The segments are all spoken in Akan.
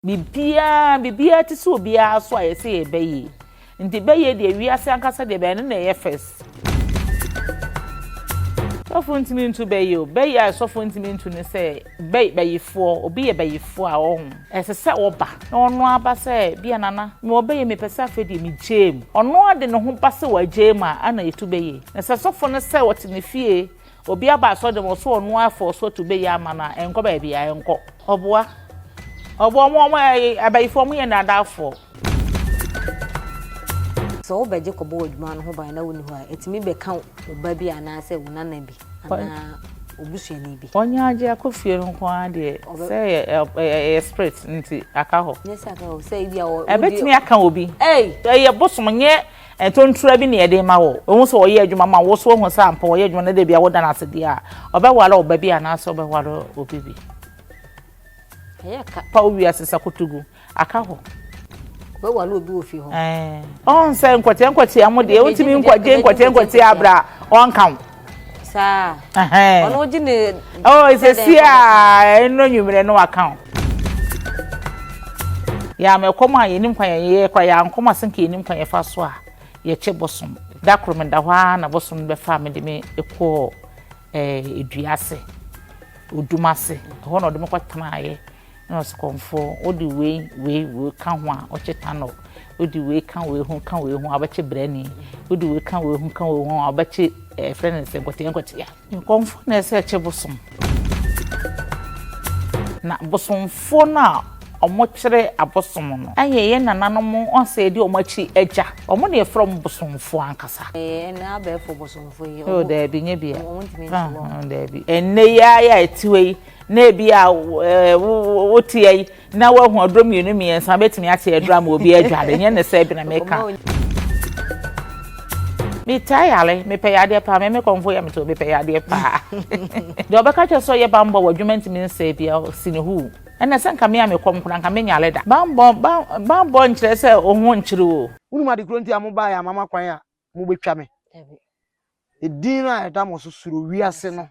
Biribiara, biribiara te sɛ obiara so a yɛsɛ yɛbɛyɛ. Nti bɛyɛ deɛ wiase ankasa deɛ bɛyɛ no na ɛyɛ first. Sɔfo ntumi ntu bɛyɛ o. Bɛyɛ a sɔfo ntumi ntu ne sɛ bɛ bɛyifoɔ, obi yɛ bɛyifoɔ a ɔho. Ɛsɛ sɛ ɔba na ɔno aba sɛ bia nana, mewɔ bɛyɛ mepɛ sɛ afei deɛ megyae mu. Ɔno ade ne ho ba sɛ wagyae mu a ana yɛtu bɛyɛ. Na sɛ sɔfo no sɛ ɔte ne fie, obi aba asɔre dɛm ɔso ɔno afɔ so atu bɛyɛ ama no a, ɛnkɔ baabi a ɛnkɔ. Ɔboa. Ɔboa ɔmo ɛyɛ abayifoɔ ɔmo yɛ nnadaafoɔ. Sɛ wobɛgye kɔbɔ w'adwuma no ho ban na wonni hɔ a, ɛtumi bɛka wo ba bi anaasɛ wo nana bi anaa obusuani bi. Ɔnyɛ agye akɔ fie no nko ara deɛ sɛ ɛyɛ spirit nti aka hɔ. Nyɛ sɛ aka hɔ sɛ ebi a wɔ. Ɛbɛtumi aka obi. Ɛyɛ bosom nyɛ ntontura bi na yɛde ma wɔ. Ohun sɛ ɔyɛ adwuma ma wo so ohun sɛ ampa ɔyɛ adwuma no de bi a woda no ase deɛ a ɔbɛware ɔba bi anaasɛ ɔbɛware obi bi. Ɛyɛ ka. Pa wo wiase sakotogu aka hɔ. Ɔbɛware obi wɔ fie hɔ. Ɔn sɛ nkɔteɛ nkɔteɛ mo deɛ wontumi nkɔgye nkɔteɛ nkɔteɛ abra ɔnka wo. Saa. Ɔno gye ne. Oh, sɛsi a ɛno nwummerɛ no waka wo. Yɛama ɛkɔm a yɛnim kwan yɛyɛ kora yɛankɔm ase nka yɛnim kwan yɛfa so a yɛkye bosom. Da koro meda hɔ ara na bosom no bɛfa me de me kɔɔ edua ase, odum ase. Ɛhɔ na ɔde me kɔtenaeɛ. Na ɔsɛ kɔmfoɔ, wode wei wei wei ka ho a ɔkye tanɔ. Wode wei ka wei ho ka wei ho a ɔbɛkye brani. Wode wei ka wei ho ka wei ho a ɔbɛkye ɛfrɛ no sɛ nkɔtea nkɔtea. Kɔmfoɔ na ɛsɛ ɛkye bosom. Na bosomfoɔ no a ɔmo kyerɛ abosom no ɛyɛ yɛn nananom ɔsɛ yɛde ɔmo akyi agya. Ɔmo na yɛfrɛ ɔmo bosomfoɔ ankasa. Ɛna abɛɛfo bosomfoɔ yi. Oh, daabi nye bia. Ɔmo ntumi nkyerɛ wɔn. Daabi. Ɛnnɛ yi ara a ɛte hɔ yi na ebi a wote yi na woahu aduro mmienu mmiɛnsa bɛtumi ate aduro ama obi adware nyɛ ne sɛ bi na meka. Metaa yare, mepɛ yadeɛ paa, me kɔmfo yɛ me to mepɛ yadeɛ paa. Deɛ ɔbɛka kyerɛ sɛ ɔyɛ bambɔ wɔ adwuma ntumi nsɛe bia si ne hu. Ɛna sɛ nka me a mekɔm koraa nka menyare da. Bambɔ bambɔ nkyerɛ sɛ wo ho nkyere o. Wonim ade koro nti a mobaeɛ a mama kwan a mobɛtwa me. Edin no a ɛda mo so soro wiase no.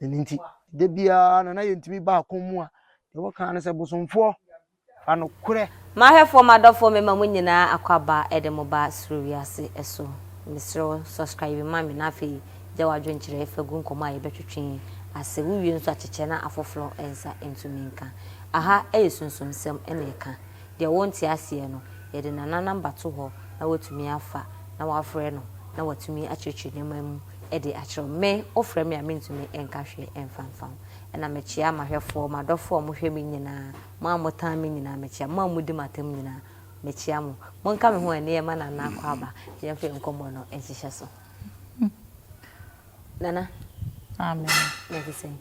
Ɛno nti, da biara no na yɛntumi ba ako mu a, deɛ wɔka ne sɛ bosomfoɔ fa nokorɛ. Mahwɛfoɔ, m'adɔfoɔ, mema mo nyinaa akɔ ɛde mo ba Soro Wiase so. Mesrɛ wo, subscribe ma me na afei gya w'adwenkyerɛ fa gu nkɔmmɔ a yɛbɛtwetwe ase. Wowie nso akyekyɛ na afoforɔ nsa ntumi nka. Aha ɛyɛ sunsumsɛm ɛna ɛka. Deɛ wonte aseɛ no, yɛde nana number to hɔ na watumi afa na wafrɛ no na watumi akyerɛkyerɛ nneɛma mu ɛde akyerɛw. Me, wofrɛ me a mentumi nka hwee ɛmfa mfa ho. Ɛna mekyea m'ahwɛfoɔ, m'adɔfoɔ a mohwɛ me nyinaa, mo a motan me nyinaa mekyea mo, a modi m'atam nyinaa mekyea mo. Monka me ho a nneɛma nana akɔ aba yɛmfa yɛn nkɔmmɔ no nhyehyɛ so. Nana. Amen. Na ɛte sɛn?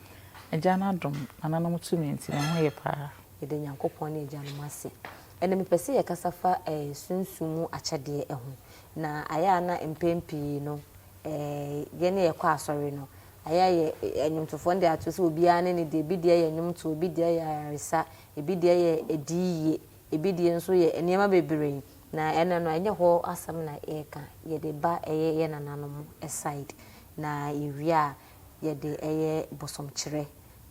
Agya no adom, nananom tumi nti me ho yɛ paa. Yɛde Nyankopɔn ne agyanom ase. Ɛnna mepɛ sɛ yɛkasa fa sunsum mu akyɛdeɛ ho. Na ayɛ a na mpɛn pii no, yɛne yɛkɔ asɔre no, ayɛ yɛ nnwomtofoɔ no de ato sɛ obiara ne ne deɛ, ebi deɛ yɛ nnwomto, ebi deɛ yɛ ayaresa, ebi deɛ yɛ adiyie, ebi deɛ nso yɛ nneɛma bebree. Na ɛno no, ɛnyɛ hɔ asɛm na yɛreka. Yɛde ba ɛyɛ yɛ nananom side. Na yɛwie a, yɛde ɛyɛ bosomkyerɛ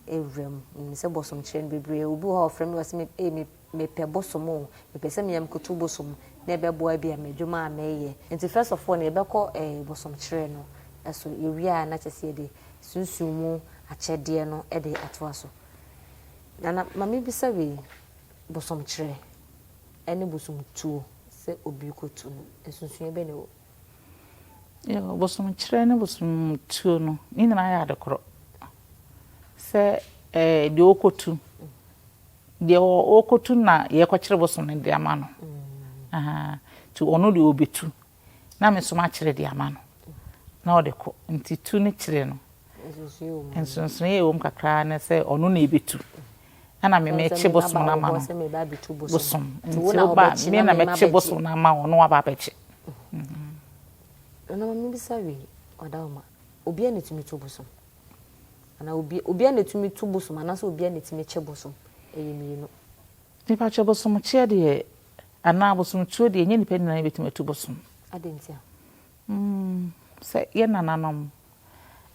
ewura mu. Nim sɛ bosomkyerɛ no bebree, obi wɔ hɔ a ɔfrɛ me wɔ sɛ me mepɛ bosom o, mepɛ sɛ meyam koto bosom na ɛbɛboa bi a m'adwuma a mɛyɛ. Nti first of all no, yɛbɛkɔ bosomkyerɛ no so. Yɛwie a na kyerɛ sɛ yɛde sunsum mu akyɛdeɛ no de atoa so. Nana, ma mebisa wei, bosomkyerɛ ɛne bosomtuo sɛ obi kɔtu no, nsonsonoeɛ bɛn na ɛwɔ mu? Yo, bosomkyerɛ ne bosomtuo no, ne nyinaa yɛ ade korɔ. Sɛ deɛ ɔrekɔtu, deɛ ɔrekɔtu na yɛrekɔkyerɛ bosom no de ama no. Nti ɔno deɛ ɔbɛtu na me nso makyerɛ de ama no na ɔde kɔ. Nti tu ne kyerɛ no, nsonsonoeɛ a ɛwɔ mu kakra ne sɛ ɔno na ɛbɛtu. Ɛna me mekye bosom no ama no. Bosom. Nti woba me na mɛkye bosom no ama wo na waba abɛkye. Nana, ma mebisa wei, ɔda obiara na ɛtumi to bosom anaa obiara na ɛtumi to bosom anaasɛ obiara na ɛtumi kye bosom? Ɛyɛ mmienu. Nipa kyɛ bosom kyeɛ deɛ anaa bosomtuo deɛ, ɛnyɛ nipa nyinaa bɛtumi atu bosom. Adɛn nti a? Sɛ yɛ nananom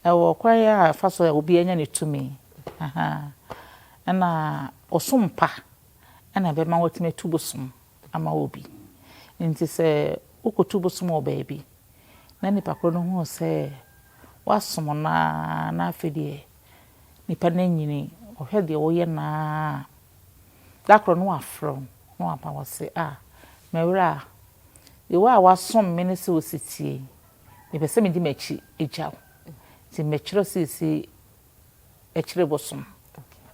ɛwɔ kwan a ɛfa so a obi anya ne tumi. Ɛna ɔsom pa na ɛbɛma woatumi atu bosom ama obi. Nti sɛ wokɔtu bosom wɔ baabi na nipa korɔ no hu sɛ woasom no ara na afei deɛ nipa no anyini, ɔhwɛ deɛ woyɛ no ara a, da korɔ no wafrɛ wo na waba wo se, ah, m'awura, deɛ wo a woasom me ne sɛ wosi tie yi, mepɛ sɛ medi m'akyi gya wo. Nti mɛkyerɛ seesei kyerɛ bosom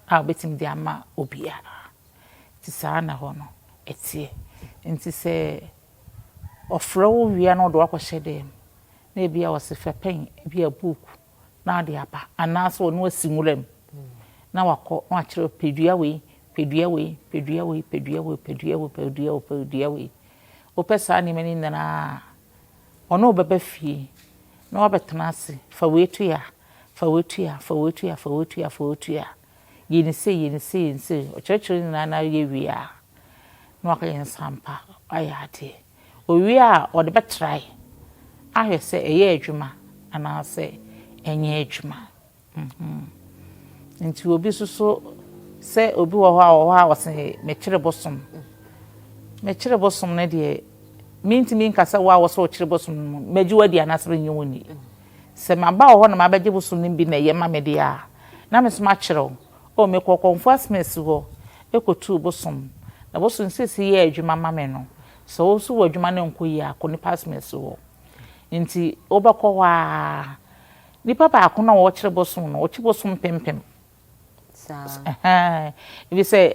a wobɛtumi de ama obiara. Nti saa na hɔ no ɛteɛ. Nti sɛ ɔfrɛ wo wie a na ɔde wo akɔhyɛ dan mu na ebia ɔse fa pɛn, ebia book na ɔde aba anaasɛ ɔne wo asi nwura mu na wakɔ na wakyerɛ wo pɛ dua wei, pɛ dua wei, pɛ dua wei, pɛ dua wei, pɛ dua wei, pɛ dua wei, pɛ dua wei. Wopɛ saa nneɛma no nyinaa a, ɔne wo bɛba fie na wabɛtena ase, fa wei to ya, fa wei to ya, fa wei to ya, fa wei to ya, fa wei to ya. Yɛ no sei, yɛ no sei, yɛ no sei. Ɔkyerɛkyerɛ ne nyinaa na yɛ wie a, na waka yɛn nsa ampa, wayɛ adeɛ. Owie a, ɔde bɛtrae ahwɛ sɛ ɛyɛ adwuma anaasɛ ɛnyɛ adwuma. Nti obi nso so sɛ obi wɔ hɔ a ɔwɔ hɔ a ɔse mekyere bosom. Mekyere bosom no deɛ mentumi nka sɛ wo a wɔsɛ ɔkyere bosom no mɛgye wo adi anaasɛ menyɛ wo ni. Sɛ maba wɔ hɔ na mabɛgye bosom no bi na ɛyɛ ma me deɛ a, na me nso makyerɛ wo. Oh, mekɔɔ Kɔmfo Asmesi hɔ kɔtuu bosom, na bosom seesei yɛ adwuma ma me no, sɛ wo nso w'adwuma no nkɔ yie a, kɔ nipa Asmesi hɔ. Nti wobɛkɔ hɔ ara, nipa baako no a ɔkyere bosom no, ɔkye bosom mpempem. Saa. Ɛhɛn, efisɛ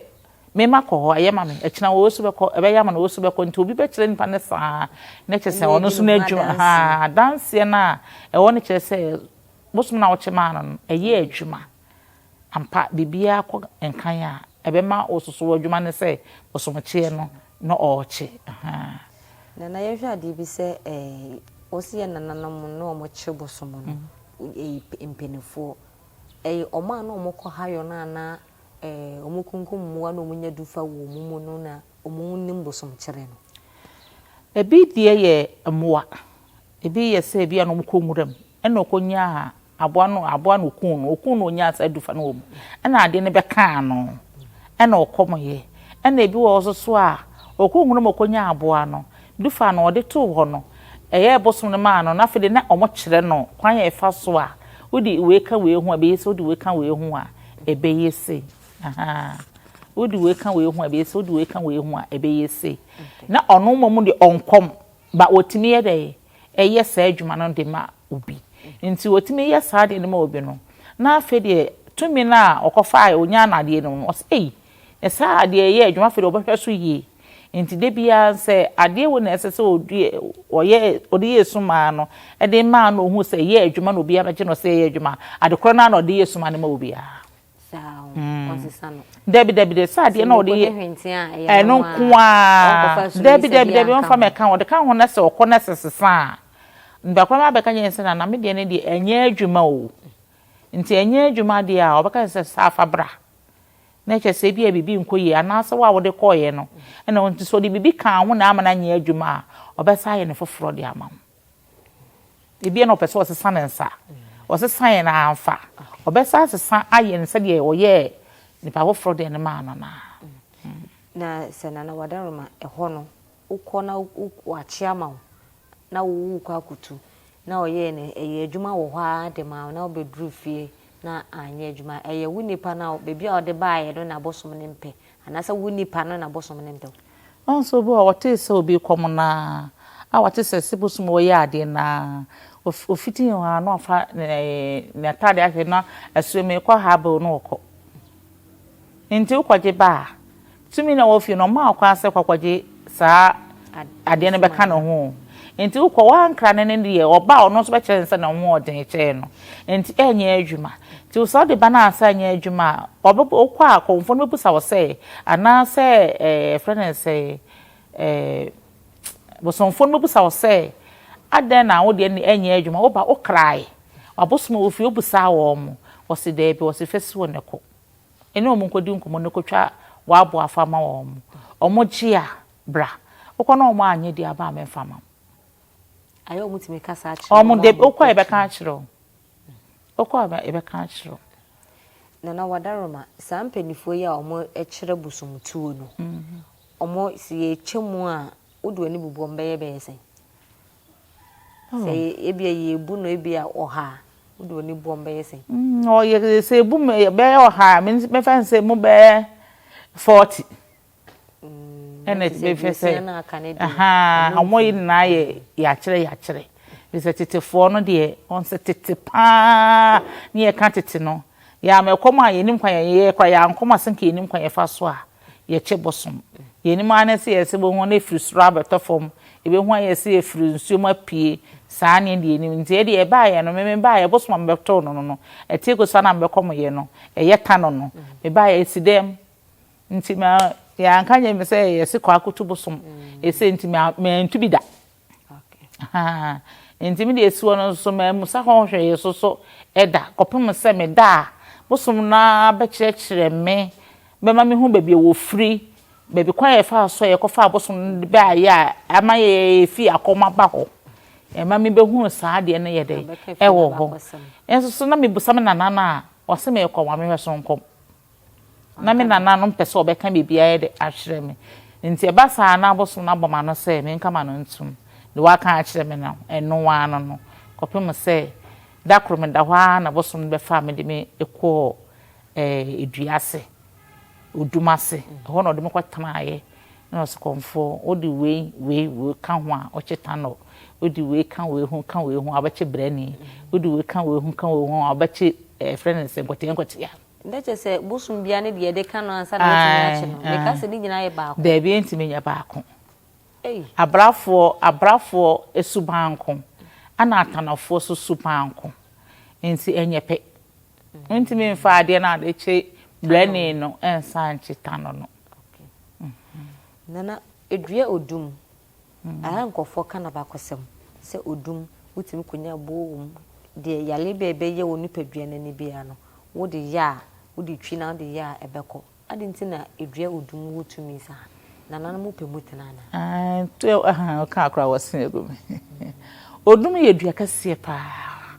me makɔ hɔ, ɛyɛ ma me, ɛkyena wei nso bɛkɔ, ɛbɛyɛ ama no, wei nso bɛkɔ, nti obi bɛkyerɛ nipa no saa, na kyerɛ sɛ ɔno nso n'adwuma, ahaa, adanseɛ no a ɛwɔ no kyerɛ sɛ bosom no a wokye maa no no, ɛyɛ adwuma. Ampa, biribiara kɔ nkan a, ɛbɛma wososo w'adwuma no sɛ bosomkyeɛ no na ɔrekye, ahaa. Nana yɛhwɛ adeɛ bi sɛ ɛɛ wɔsi yɛ nananom na wɔn kye bosom no ɛyi mpaninfoɔ ɛyɛ wɔn a na wɔn kɔ hayɔ no anaa ɛɛ wɔn kunkum mmoa na wɔn nya dufa wɔ wɔn mu no na wɔn nim bosom kyerɛ no. Ebi deɛ yɛ mmoa, ebi yɛ sɛ ebi a na wɔn kɔ nwura mu ɛna ɔkɔ nyaa Aboa no, aboa no okuu no, okuu no onyaa saa dufa no wɔ mu. Ɛna adeɛ no bɛkaa no, ɛna ɔkɔmyɛ. Ɛna ebi wɔ hɔ nso so a, ɔkɔɔ nwura mu ɔkɔnyaa aboa no, dufa no ɔde too hɔ no, ɛyɛɛ bosom no maa no, na afei de na wɔkyerɛ no kwan a ɛfa so a, wode wei ka wei ho a ɛbɛyɛ sei, wode wei ka wei ho a ɛbɛyɛ sei. Ahaa. Wode wei ka wei ho a ɛbɛyɛ sei, wode wei ka wei ho a ɛbɛyɛ sei. Na ɔno mmom deɛ ɔnkɔm, ba ɔtumi yɛ dɛn? Ɛyɛ saa adwuma no de ma obi. Nti ɔtumi yɛ saa adeɛ no ma obi no, na afei deɛ tumi no a ɔkɔfaeɛ, ɔnyaa no adeɛ no mu no, ɔsɛ ei, na saa adeɛ yɛ adwuma, afei deɛ ɔbɛhwɛ so yie. Nti da biara sɛ adeɛ wei na ɛsɛ sɛ ɔdi, ɔyɛ, ɔde yɛ sumaa no, de maa no ɔhu sɛ ɛyɛ adwuma na obiara bɛgye no sɛ ɛyɛ adwuma a, ade korɔ no ara na ɔde yɛ sumaa no ma obiara. Saa o, ɔnsesa no. Dabi dabi de sɛ adeɛ na ɔde yɛ ɛno nko ara. Dabi dabi dabi ɔnfa mɛka ho, ɔde ka ho na sɛ ɔkɔ na sɛ sesa a, nipa korɔ no abɛka kyerɛ no sɛ nana me deɛ no deɛ ɛnyɛ adwuma o. Nti ɛnyɛ adwuma deɛ a ɔbɛka sɛ saa fa bra. Na kyerɛ sɛ ebia biribi nkɔ yie anaasɛ wo a wode kɔeɛ no ɛna nti sɛ ɔde biribi kaa ho na ama no anyɛ adwuma a, ɔbɛsan ayɛ no foforɔ de ama wo. Ebia na ɔpɛ sɛ ɔsesa ne nsa. Ɔsesa yɛ no amfa. Ɔbɛsan asesa ayɛ no sɛdeɛ ɔyɛɛ nipa foforɔ deɛ no maa no no ara. Na sɛ Nana Wadaroma ɛhɔ no wokɔ na wakye ama wo na wokɔ akɔtu na ɔyɛɛ no ɛyɛ adwuma wɔ hɔ ara de maa wo na wobɛduru fie na anyɛ adwuma ɛyɛ wo nipa no a baabi a ɔde baeɛ no na abosom no mpɛ anaasɛ wo nipa no na abosom no mpɛ wo. Wahu sɛ obi wɔ hɔ a ɔtee sɛ obi rekɔm no ara, a wate sɛ se bosom ɔreyɛ adeɛ no ara, ɔfiti hɔ ara na wafa n'atadeɛ ahwɛ na ɛsoɛ merekɔ ha abɛo na ɔkɔ. Nti wokɔgye ba a, tumi na ɛwɔ fie no ɔmma wo kwan sɛ kɔkɔgye saa adeɛ no bɛka ne ho. Nti wokɔ woankra no no deɛ ɔba a ɔno nso bɛkyerɛ no sɛ ne ho ɔden kyɛn no. Nti ɛnyɛ adwuma. Nti sɛ wode ba no ansa anyɛ adwuma a, ɔbɛ wokɔ a kɔmfoɔ no bɛbusa wo sɛ anaasɛ ɛɛ yɛfrɛ no sɛ ɛɛ bosomfoɔ no bɛbusa wo sɛ adɛn na wo deɛ no ɛnyɛ adwuma woba wokrae wabosom wɔ fie wobusaa wɔn wɔse daabi wɔse fa si hɔ na kɔ ɛne wɔn nkɔdi nkɔmmɔ na kɔtwa w'aboa fa ma wɔn wɔn gye a bra wokɔ na wɔn anyɛ di aba a memfa ma wo. Ayɛ wɔn tumi kasa akyerɛ wɔn de wokɔ a yɛbɛka akyerɛ wo. Wokɔ a yɛbɛka akyerɛ wo. Nana Wadaroma, saa mpaninfoɔ yi a wɔn kyerɛ bosomtuo no, wɔn sɛ yɛkyɛ mu a, wode w'ani bubu wɔn bɛyɛ bɛyɛ sɛn? Sɛ ebia yɛbu no ebia ɔha a, wode w'ani bu wɔn bɛyɛ sɛn? Ɔyɛ sɛ ebu mu bɛyɛ ɔha a, mɛfa no sɛ mu bɛyɛ 40. Ɛna bɛfɛ sɛ wɔn yi nyinaa yɛ yɛakyerɛ yɛakyerɛ. Ɛfiri sɛ tetefoɔ no deɛ, wɔn sɛ tete paa ne yɛka tete no, yɛama ɛkɔm a yɛnim kwan yɛyɛ koraa, yɛankɔm a sɛ nka yɛnim kwan yɛfa so a yɛkye bosom. Yɛnim ara ne sɛ yɛsɛ bɛhu no ɛfiri soro abɛtɔ fam, yɛbɛhu ayɛ sɛ yɛfiri nsuo mu apue, saa ne deɛ yɛnim. Nti ɛdeɛ ɛbaeɛ no, me mebaeɛ bosom a mebɛtoo no no no, ɛteɛ kɔsi a na mebɛkɔmyɛ no, ɛyɛ tano no, mebaeɛ ɛsi dɛm. Nti ma yɛanka nyɛ me sɛ yɛse kɔ akoto bosom ɛsɛ nti mantu bi da. Nti me deɛ esi hɔ no nso mammusa ho hwee so so da kɔpem sɛ meda a bosom no ara bɛkyerɛkyerɛ me bɛma mehu baabi a wɔfiri, baabi kwan a yɛfaa so a yɛkɔfaa bosom no de baeɛ a ama yɛfi akɔm aba hɔ. Ɛma mebɛhunu saa adeɛ no yɛ dɛ ɛwɔ hɔ. Nso so na mebusa me nana no a ɔse merekɔ ma mehwɛ so nkɔm. Na me nananom pɛ sɛ wɔbɛka biribiara de akyerɛ me. Enti ɛba saa a, na abosom no abɔ m'ano sɛ menka m'ano ntom. Deɛ wɔaka akyerɛ me no, ɛno ara no no, kɔpem sɛ da koro meda hɔ ara na bosom no bɛfaa me de me kɔɔ ɛɛ dua ase, odum ase. Ɛhɔ na ɔde me kɔtenaeɛ. Na ɔse, Kɔmfoɔ, wode wei, wei, wei ka ho a, wokye tanɔ. Wode wei ka wei ho, ka wei ho a, wobɛkye brani. Wode wei ka wei ho, ka wei ho a, wobɛkye ɛɛ frɛ no sɛ nkɔtea nkɔtea. Nɛ kyerɛ sɛ bosom biara ne deɛ yɛde ka no ansa na watumi akye no. Meka sɛ ne nyinaa yɛ baako. Daabi ɛntumi nyɛ baako. Abrafoɔ abrafoɔ suban nko ɛna atanafoɔ nso suban nko nti ɛnyɛ pɛ. Wontumi mfa adeɛ no a wode kye brani no nsan nkye tano no. Nana, dua odum Ɛha nkurɔfoɔ ka no abakɔsɛm sɛ odum, wotumi kɔnya buo wɔ mu. Deɛ yareɛ bi a ɛbɛyɛ wo nipadua no ani biara no, wode yɛ a, wode twi na wode yɛ a, ɛbɛkɔ. Adɛn nti na dua odum wɔ tumi saa? Nananom pɛ mu tena anaa? Wokaa koraa wɔse agu me. Odum yɛ dua kɛseɛ paa.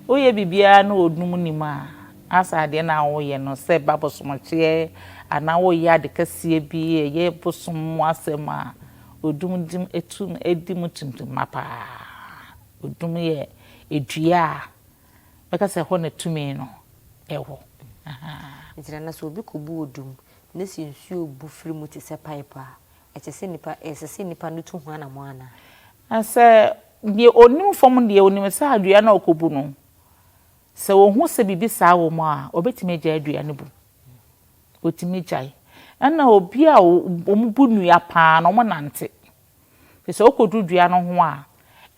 Woyɛ biribiara na odum nni mu a, asɛ adeɛ no a woyɛ no sɛ ɛba bosomkyeɛ anaa woyɛ ade kɛseɛ bi ɛyɛ bosom mu asɛm a, odum di mu tum di mu tuntumma paa. Odum yɛ dua a mɛka sɛ ɛhɔ na tumi no wɔ. Ahaa. Nti Nana sɛ obi kɔbu odum na sɛ nsuo bu firi mu te sɛ pipe a, ɛkyɛ sɛ nipa ɛsɛ sɛ nipa no tu ho anamɔn anaa? Na sɛ deɛ ɔnim fam deɛ, ɔnim sɛ dua no a ɔkɔbu no, sɛ ɔhu sɛ biribi saa wɔ mu a, ɔbɛtumi agyae dua no bu. Ɔtumi gyae. Ɛna obi a wɔbu nnua pa ara no, wɔnante. Ɛfiri sɛ wokɔduru dua no ho a,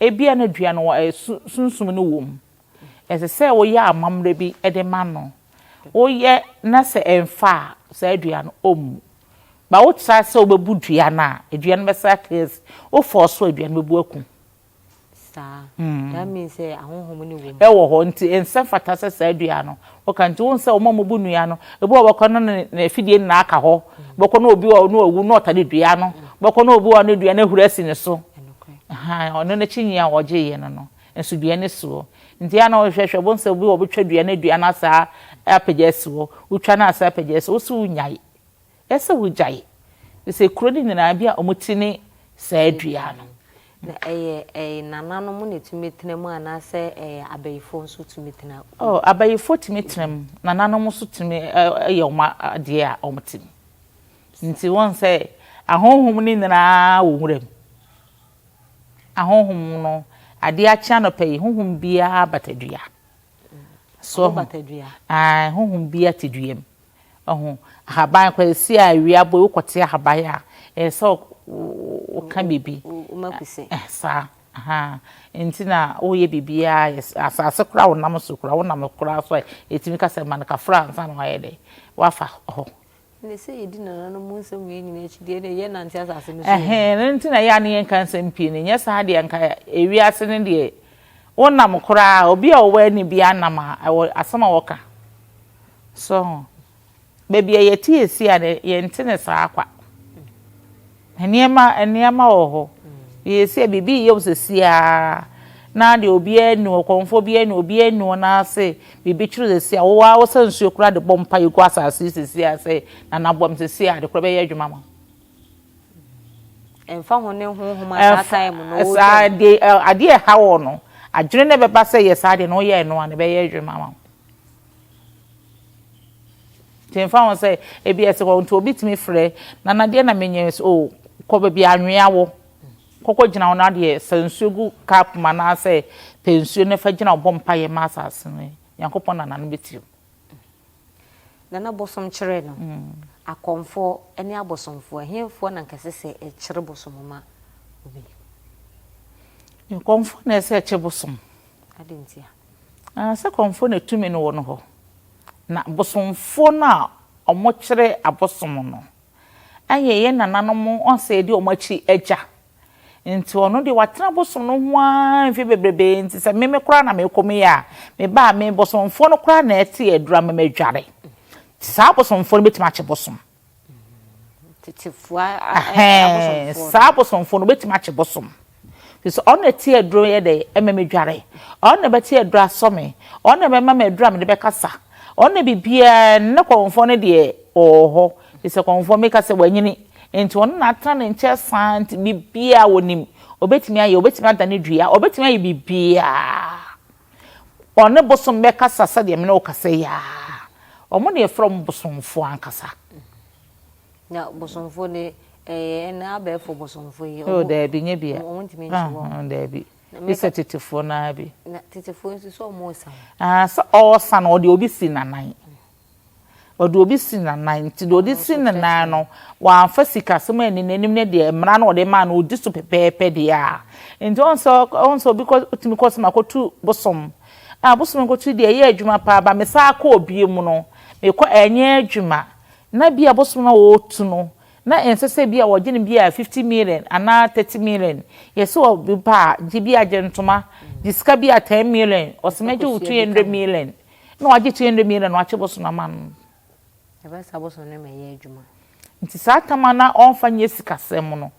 ebia na dua no sunsum no wɔ mu. Ɛsɛ sɛ woyɛ amammerɛ bi de ma no. Woyɛ na sɛ ɛmfa a, saa dua no, ɔmmu. Ba wo tra sɛ wobɛbu dua no a, dua no bɛsan aka asi. Wo fɔɔso a, dua no bɛbu aku. Saa. That means sɛ ahonhom no wɔ mu. Ɛwɔ hɔ, nti ɛnsɛ mfata sɛ saa dua no woka. Nti wohu sɛ wɔn a wɔbu nnua no, ebi wɔ hɔ wɔbɛkɔ na n'afidie nyinaa aka hɔ. Wobɛkɔ na obi wɔ hɔ na wawu na ɔtare dua no. Wobɛkɔ na obi wɔ hɔ na dua no ahuru asi ne so. Ahaa, ɔno n'akyinnye a ɔgyeeɛ no no, nso dua no si hɔ. Nti ɛyɛ a na wohwɛhwɛ, wobɛhu sɛ obi wɔ hɔ ɔbɛtwa dua no, dua no asaa apagya asi hɔ. Wotwa no asaa apagya asi hɔ, wo se wonyae. Ɛsɛ sɛ wogyae, efisɛ kuro no nyinaa bi a wɔte ne saa dua no. Na ɛyɛ ɛyɛ nananom na ɛtumi tena mu anaasɛ ɛyɛ abayifoɔ nso tumi tena mu? Oh, abayifoɔ tumi tena mu, nananom nso tumi yɛ wɔn adeɛ a wɔte mu. Nti wɔn sɛ ahonhom no nyinaa wɔ nwura mu. Ahonhom no, adeɛ akye anɔpa yi, honhom biara bata dua. So, ae, honhom biara te dua mu. Wahu? Ahaban koraa, seesei a awia abɔ yi, wokɔte ahaban a, ɛyɛ sɛ woka biribi. Woma kuse. Saa. Ahaa. Nti na woyɛ biribiara, asase koraa a wonam so koraa, wonam koraa so a, yɛtumi ka sɛ ma no kafra ansa na wayɛ dɛn? Wafa hɔ. Ɛnna sɛ yɛdi nananom nsɛm wei nyinaa akyi deɛ, ɛnna yɛnante asase no so. Ɛhɛn, ɛno nti na ɛyɛ a na yɛnka nsɛm pii no. Nyɛ saa deɛ, anka ewiase no deɛ, wonam koraa a, obi a ɔwɔ ani biara nam a, ɛwɔ asɛm a wɔka. So ho? Baabi a yɛte esi a no, yɛnte no saa kwa. Nneɛma nneɛma wɔ hɔ. Yɛsi a biribi reyɛ wo sɛsi ara. Na deɛ obiara nni hɔ, kɔmfoɔ biara nni hɔ, obiara nni hɔ na ase biribi kyere sɛsi a, wo ara wo sa nsuo koraa de bɔ mpaeɛ gu asase yi sɛsi a sɛ Nana boa me sɛsi a, ade koraa bɛyɛ adwuma ama wo. Ɛmfa ho ne honhom a saa time no wotwa Saa deɛ adeɛ ɛha wɔ no, adwene no ɛbɛba sɛ yɛ saa deɛ no woyɛ ɛno a na ɛbɛyɛ adwuma ama wo. Nti ɛmfa ho sɛ ebi ɛsɛ hɔ nti obi tumi frɛ Nana deɛ na menyɛ sɛ oh kɔ baabi anwea wɔ. Kɔkɔ gyina hɔ na deɛ sa nsuo gu cup mu anaasɛ pɛ nsuo na fa gyina hɔ bɔ mpaeɛ ma asase no Nyankopɔn na n'ano bɛtie wo. Nana bosom kyerɛ no, akɔmfoɔ ne abosomfoɔ, ɛhefoɔ na nka ɛsɛ sɛ ɛkyere bosom ma obi? Kɔmfoɔ na ɛsɛ ɛkye bosom. Adɛn ntia? Ah, sɛ kɔmfoɔ na tumi no wɔ no hɔ. Na bosomfoɔ no a wɔkyere abosom no, Ɛyɛ yɛn nananom ɔsɛ yɛdi wɔn akyi agya. Nti ɔno deɛ watena bosom no ho ara mfe bebrebe nti sɛ meme koraa na mekɔ mu yi a, meba a me bosomfoɔ no koraa na ɛte aduru ama madware. Nti saa bosomfoɔ no bɛtumi akye bosom. Tetefoɔ abosomfoɔ no. Saa bosomfoɔ no bɛtumi akye bosom. Firi sɛ ɔno na ɛte aduro yɛ dɛ ɛma me dware. Ɔno na ɛbɛte aduro asɔ me. Ɔno na ɛbɛma me aduro a mede bɛkasa. Ɔno na biribiara ne kɔmfoɔ no deɛ ɔwɔ hɔ. Firi sɛ kɔmfoɔ meka sɛ wanyini. Nti ɔno na atena ne nkyɛn saa nti biribiara ɔnim. Ɔbɛtumi ayɛ, ɔbɛtumi adane dua, ɔbɛtumi ayɛ biribiara. Ɔne bosom bɛkasa sɛdeɛ me ne wo kasa yi ara. Wɔn na yɛfrɛ wɔn bosomfoɔ ankasa. Na bosomfoɔ de ɛyɛ ɛnɛ abɛɛfo bosomfoɔ yi. Oh daabi nyɛ bia. Wɔn ntumi nkyi wɔn. Daabi. Bi sɛ tetefoɔ no ara bi. Na tetefoɔ nso sɛ wɔn resa. Ah sɛ ɔresa no ɔde obi si n'anan. Ɔde obi si n'anan nti deɛ ɔde si ne nan no wamfa sikasɛm anni n'anim ne deɛ mmara no ɔde maa no ɔdi so pɛpɛɛpɛ deɛ a nti ɔn sɛ ɔn sɛ obi kɔ tumi kɔ sɛ makɔtu bosom a bosom nkɔtu deɛ ɛyɛ adwuma paa ba mesan akɔ obie mu no mekɔ ɛnyɛ adwuma Na bi a bosom no a wɔretu no, na ɛnsɛ sɛ bi a wɔgye no bi a 50 million anaa 30 million. Yɛse obi ba a, gye bi a gye ntoma, gye sika bi a 10 million, ɔse mɛgye wo 200 million. Na wagye 200 million na wakye bosom no ama no. Ɛbɛyɛ saa bosom no ma ɛyɛ adwuma. Nti saa tam a na ɔmfa nyɛ sikasɛm no,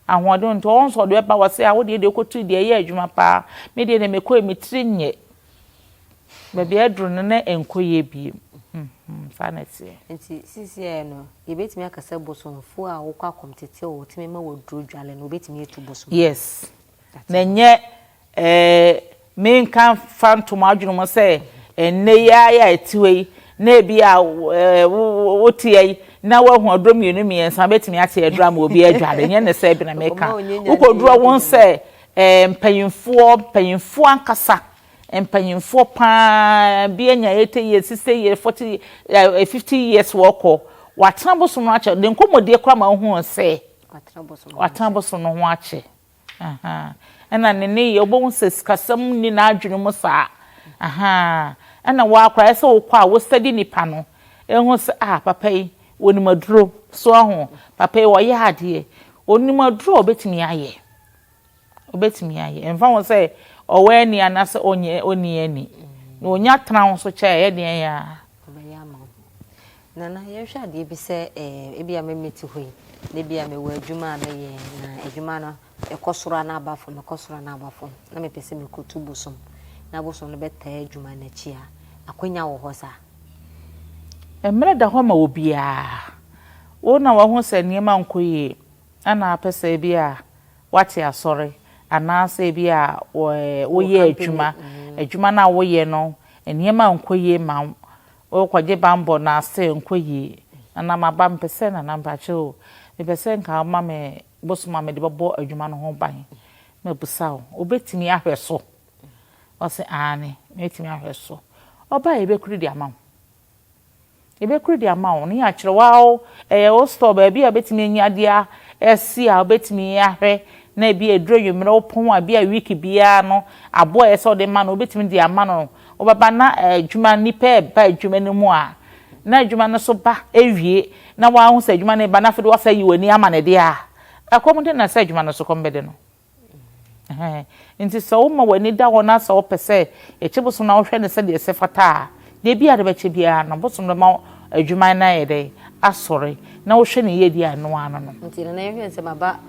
ahoɔden nti ɔwɔ nso ɔde bɛba wɔse a wo deɛ deɛ wokɔtui deɛ ɛyɛ adwuma paa, me deɛ deɛ mekɔe me tiri nyɛ. Baabi a aduru no na ɛnkɔ yie bio. Saa na ɛteɛ. Nti seesei no, yɛbɛtumi aka sɛ bosomfoɔ a wokɔ akɔmtete a wɔtumi ma waduro dwale no, wɔbɛtumi atu bosom? Yes. Na ɛnyɛ eh, menka fa nto mo adwene mu sɛ ɛnnɛ yi ara yi a ɛte hɔ yi, na ebi a eh, wote yi na woahu aduro mmienu mmiɛnsa bɛtumi ate aduro ama obi adwale. Nyɛ ne sɛ bi na meka. Wokɔduru a wɔn sɛ eh, mpanyinfoɔ, mpanyinfoɔ ankasa Mpanyimfoɔ paa bi anya 80 years, 60 years, 40, 50 years wɔkɔ. Watena bosom no akyɛ. Ne nkɔmmɔdie koraa ma wohuu sɛ watena bosom no ho akyɛ. Ɛna ne nneyɛɛ wobɛhu sɛ sikasɛm nni n'adwene mu saa. Ɛna wo ara koraa ɛsɛ wokɔ a wo study nipa no ɛhu sɛ ah papa yi ɔnim aduro so ahu papa yi ɔyɛ adeɛ ɔnim aduro a ɔbɛtumi ayɛ. Obetumi ayɛ. Ɛmfa ho sɛ ɔwɔ ani anaasɛ ɔnyɛ ɔnni ani. Na onya tena wo so kyɛ a, ɛyɛ deɛn a? Ɔbɛyɛ ama wo. Nana, yɛnhwɛ adeɛ bi sɛ eh, ebi a me mete hɔ yi, na ebi a mewɔ adwuma a meyɛ, na adwuma no ɛkɔ soro a na aba fam, ɛkɔ soro a na aba fam, na mepɛ sɛ mekɔtu bosom, na bosom no bɛtaa adwuma no akyi a, akwanya wɔ hɔ saa? Mmerɛ da hɔ ma obiara. Wo na wahu sɛ nneɛma nkɔ yie, ɛna apɛ sɛ ebi a woate asɔre anaasɛ ebia woyɛ adwuma, adwuma no a woyɛ no, nneɛma nkɔ yie ma wo, worekɔgye bammɔ na ase nkɔ yie. Nana maba, mepɛ sɛ Nana mpakyɛ o, mepɛ sɛ nka woma me bosom a mede bɛbɔ adwuma no ho ban. Mabisa wo, wobɛtumi ahwɛ so? Ɔse aane, mɛtumi ahwɛ so. Ɔba a yɛbɛkuri de ama wo. Yɛbɛkuru de ama wo na yɛakyerɛ wo ara wo, ɛyɛ wo store baabi a wobɛtumi anya adeɛ asi a wobɛtumi ahwɛ na ebi a ɛduru anwummerɛ wopɔn a ebi a week biara no aboɔ a ɛyɛ sɛ wode ma no wobɛtumi de ama no wobɛba na adwuma nnipa ɛba adwuma no mu a na adwuma no so ba ɛwie na woahu sɛ adwuma no ba na afei de woasa yi w'ani ama no deɛ a ɛkɔm de na sɛ adwuma no so kɔm bɛde no. Ɛhɛn. Ntsi sɛ woma w'ani da hɔ na sɛ wopɛ sɛ yɛkye bosom na wohwɛ no sɛdeɛ ɛsɛ fata a, deɛ bi a ade bɛkyɛ biara no, bosom no bɛma adwuma no ayɛ dɛn? Asɔre. Na wohwɛ no yie deɛ a, ɛno ara no no. Nti Nana yɛhwɛ no sɛ maba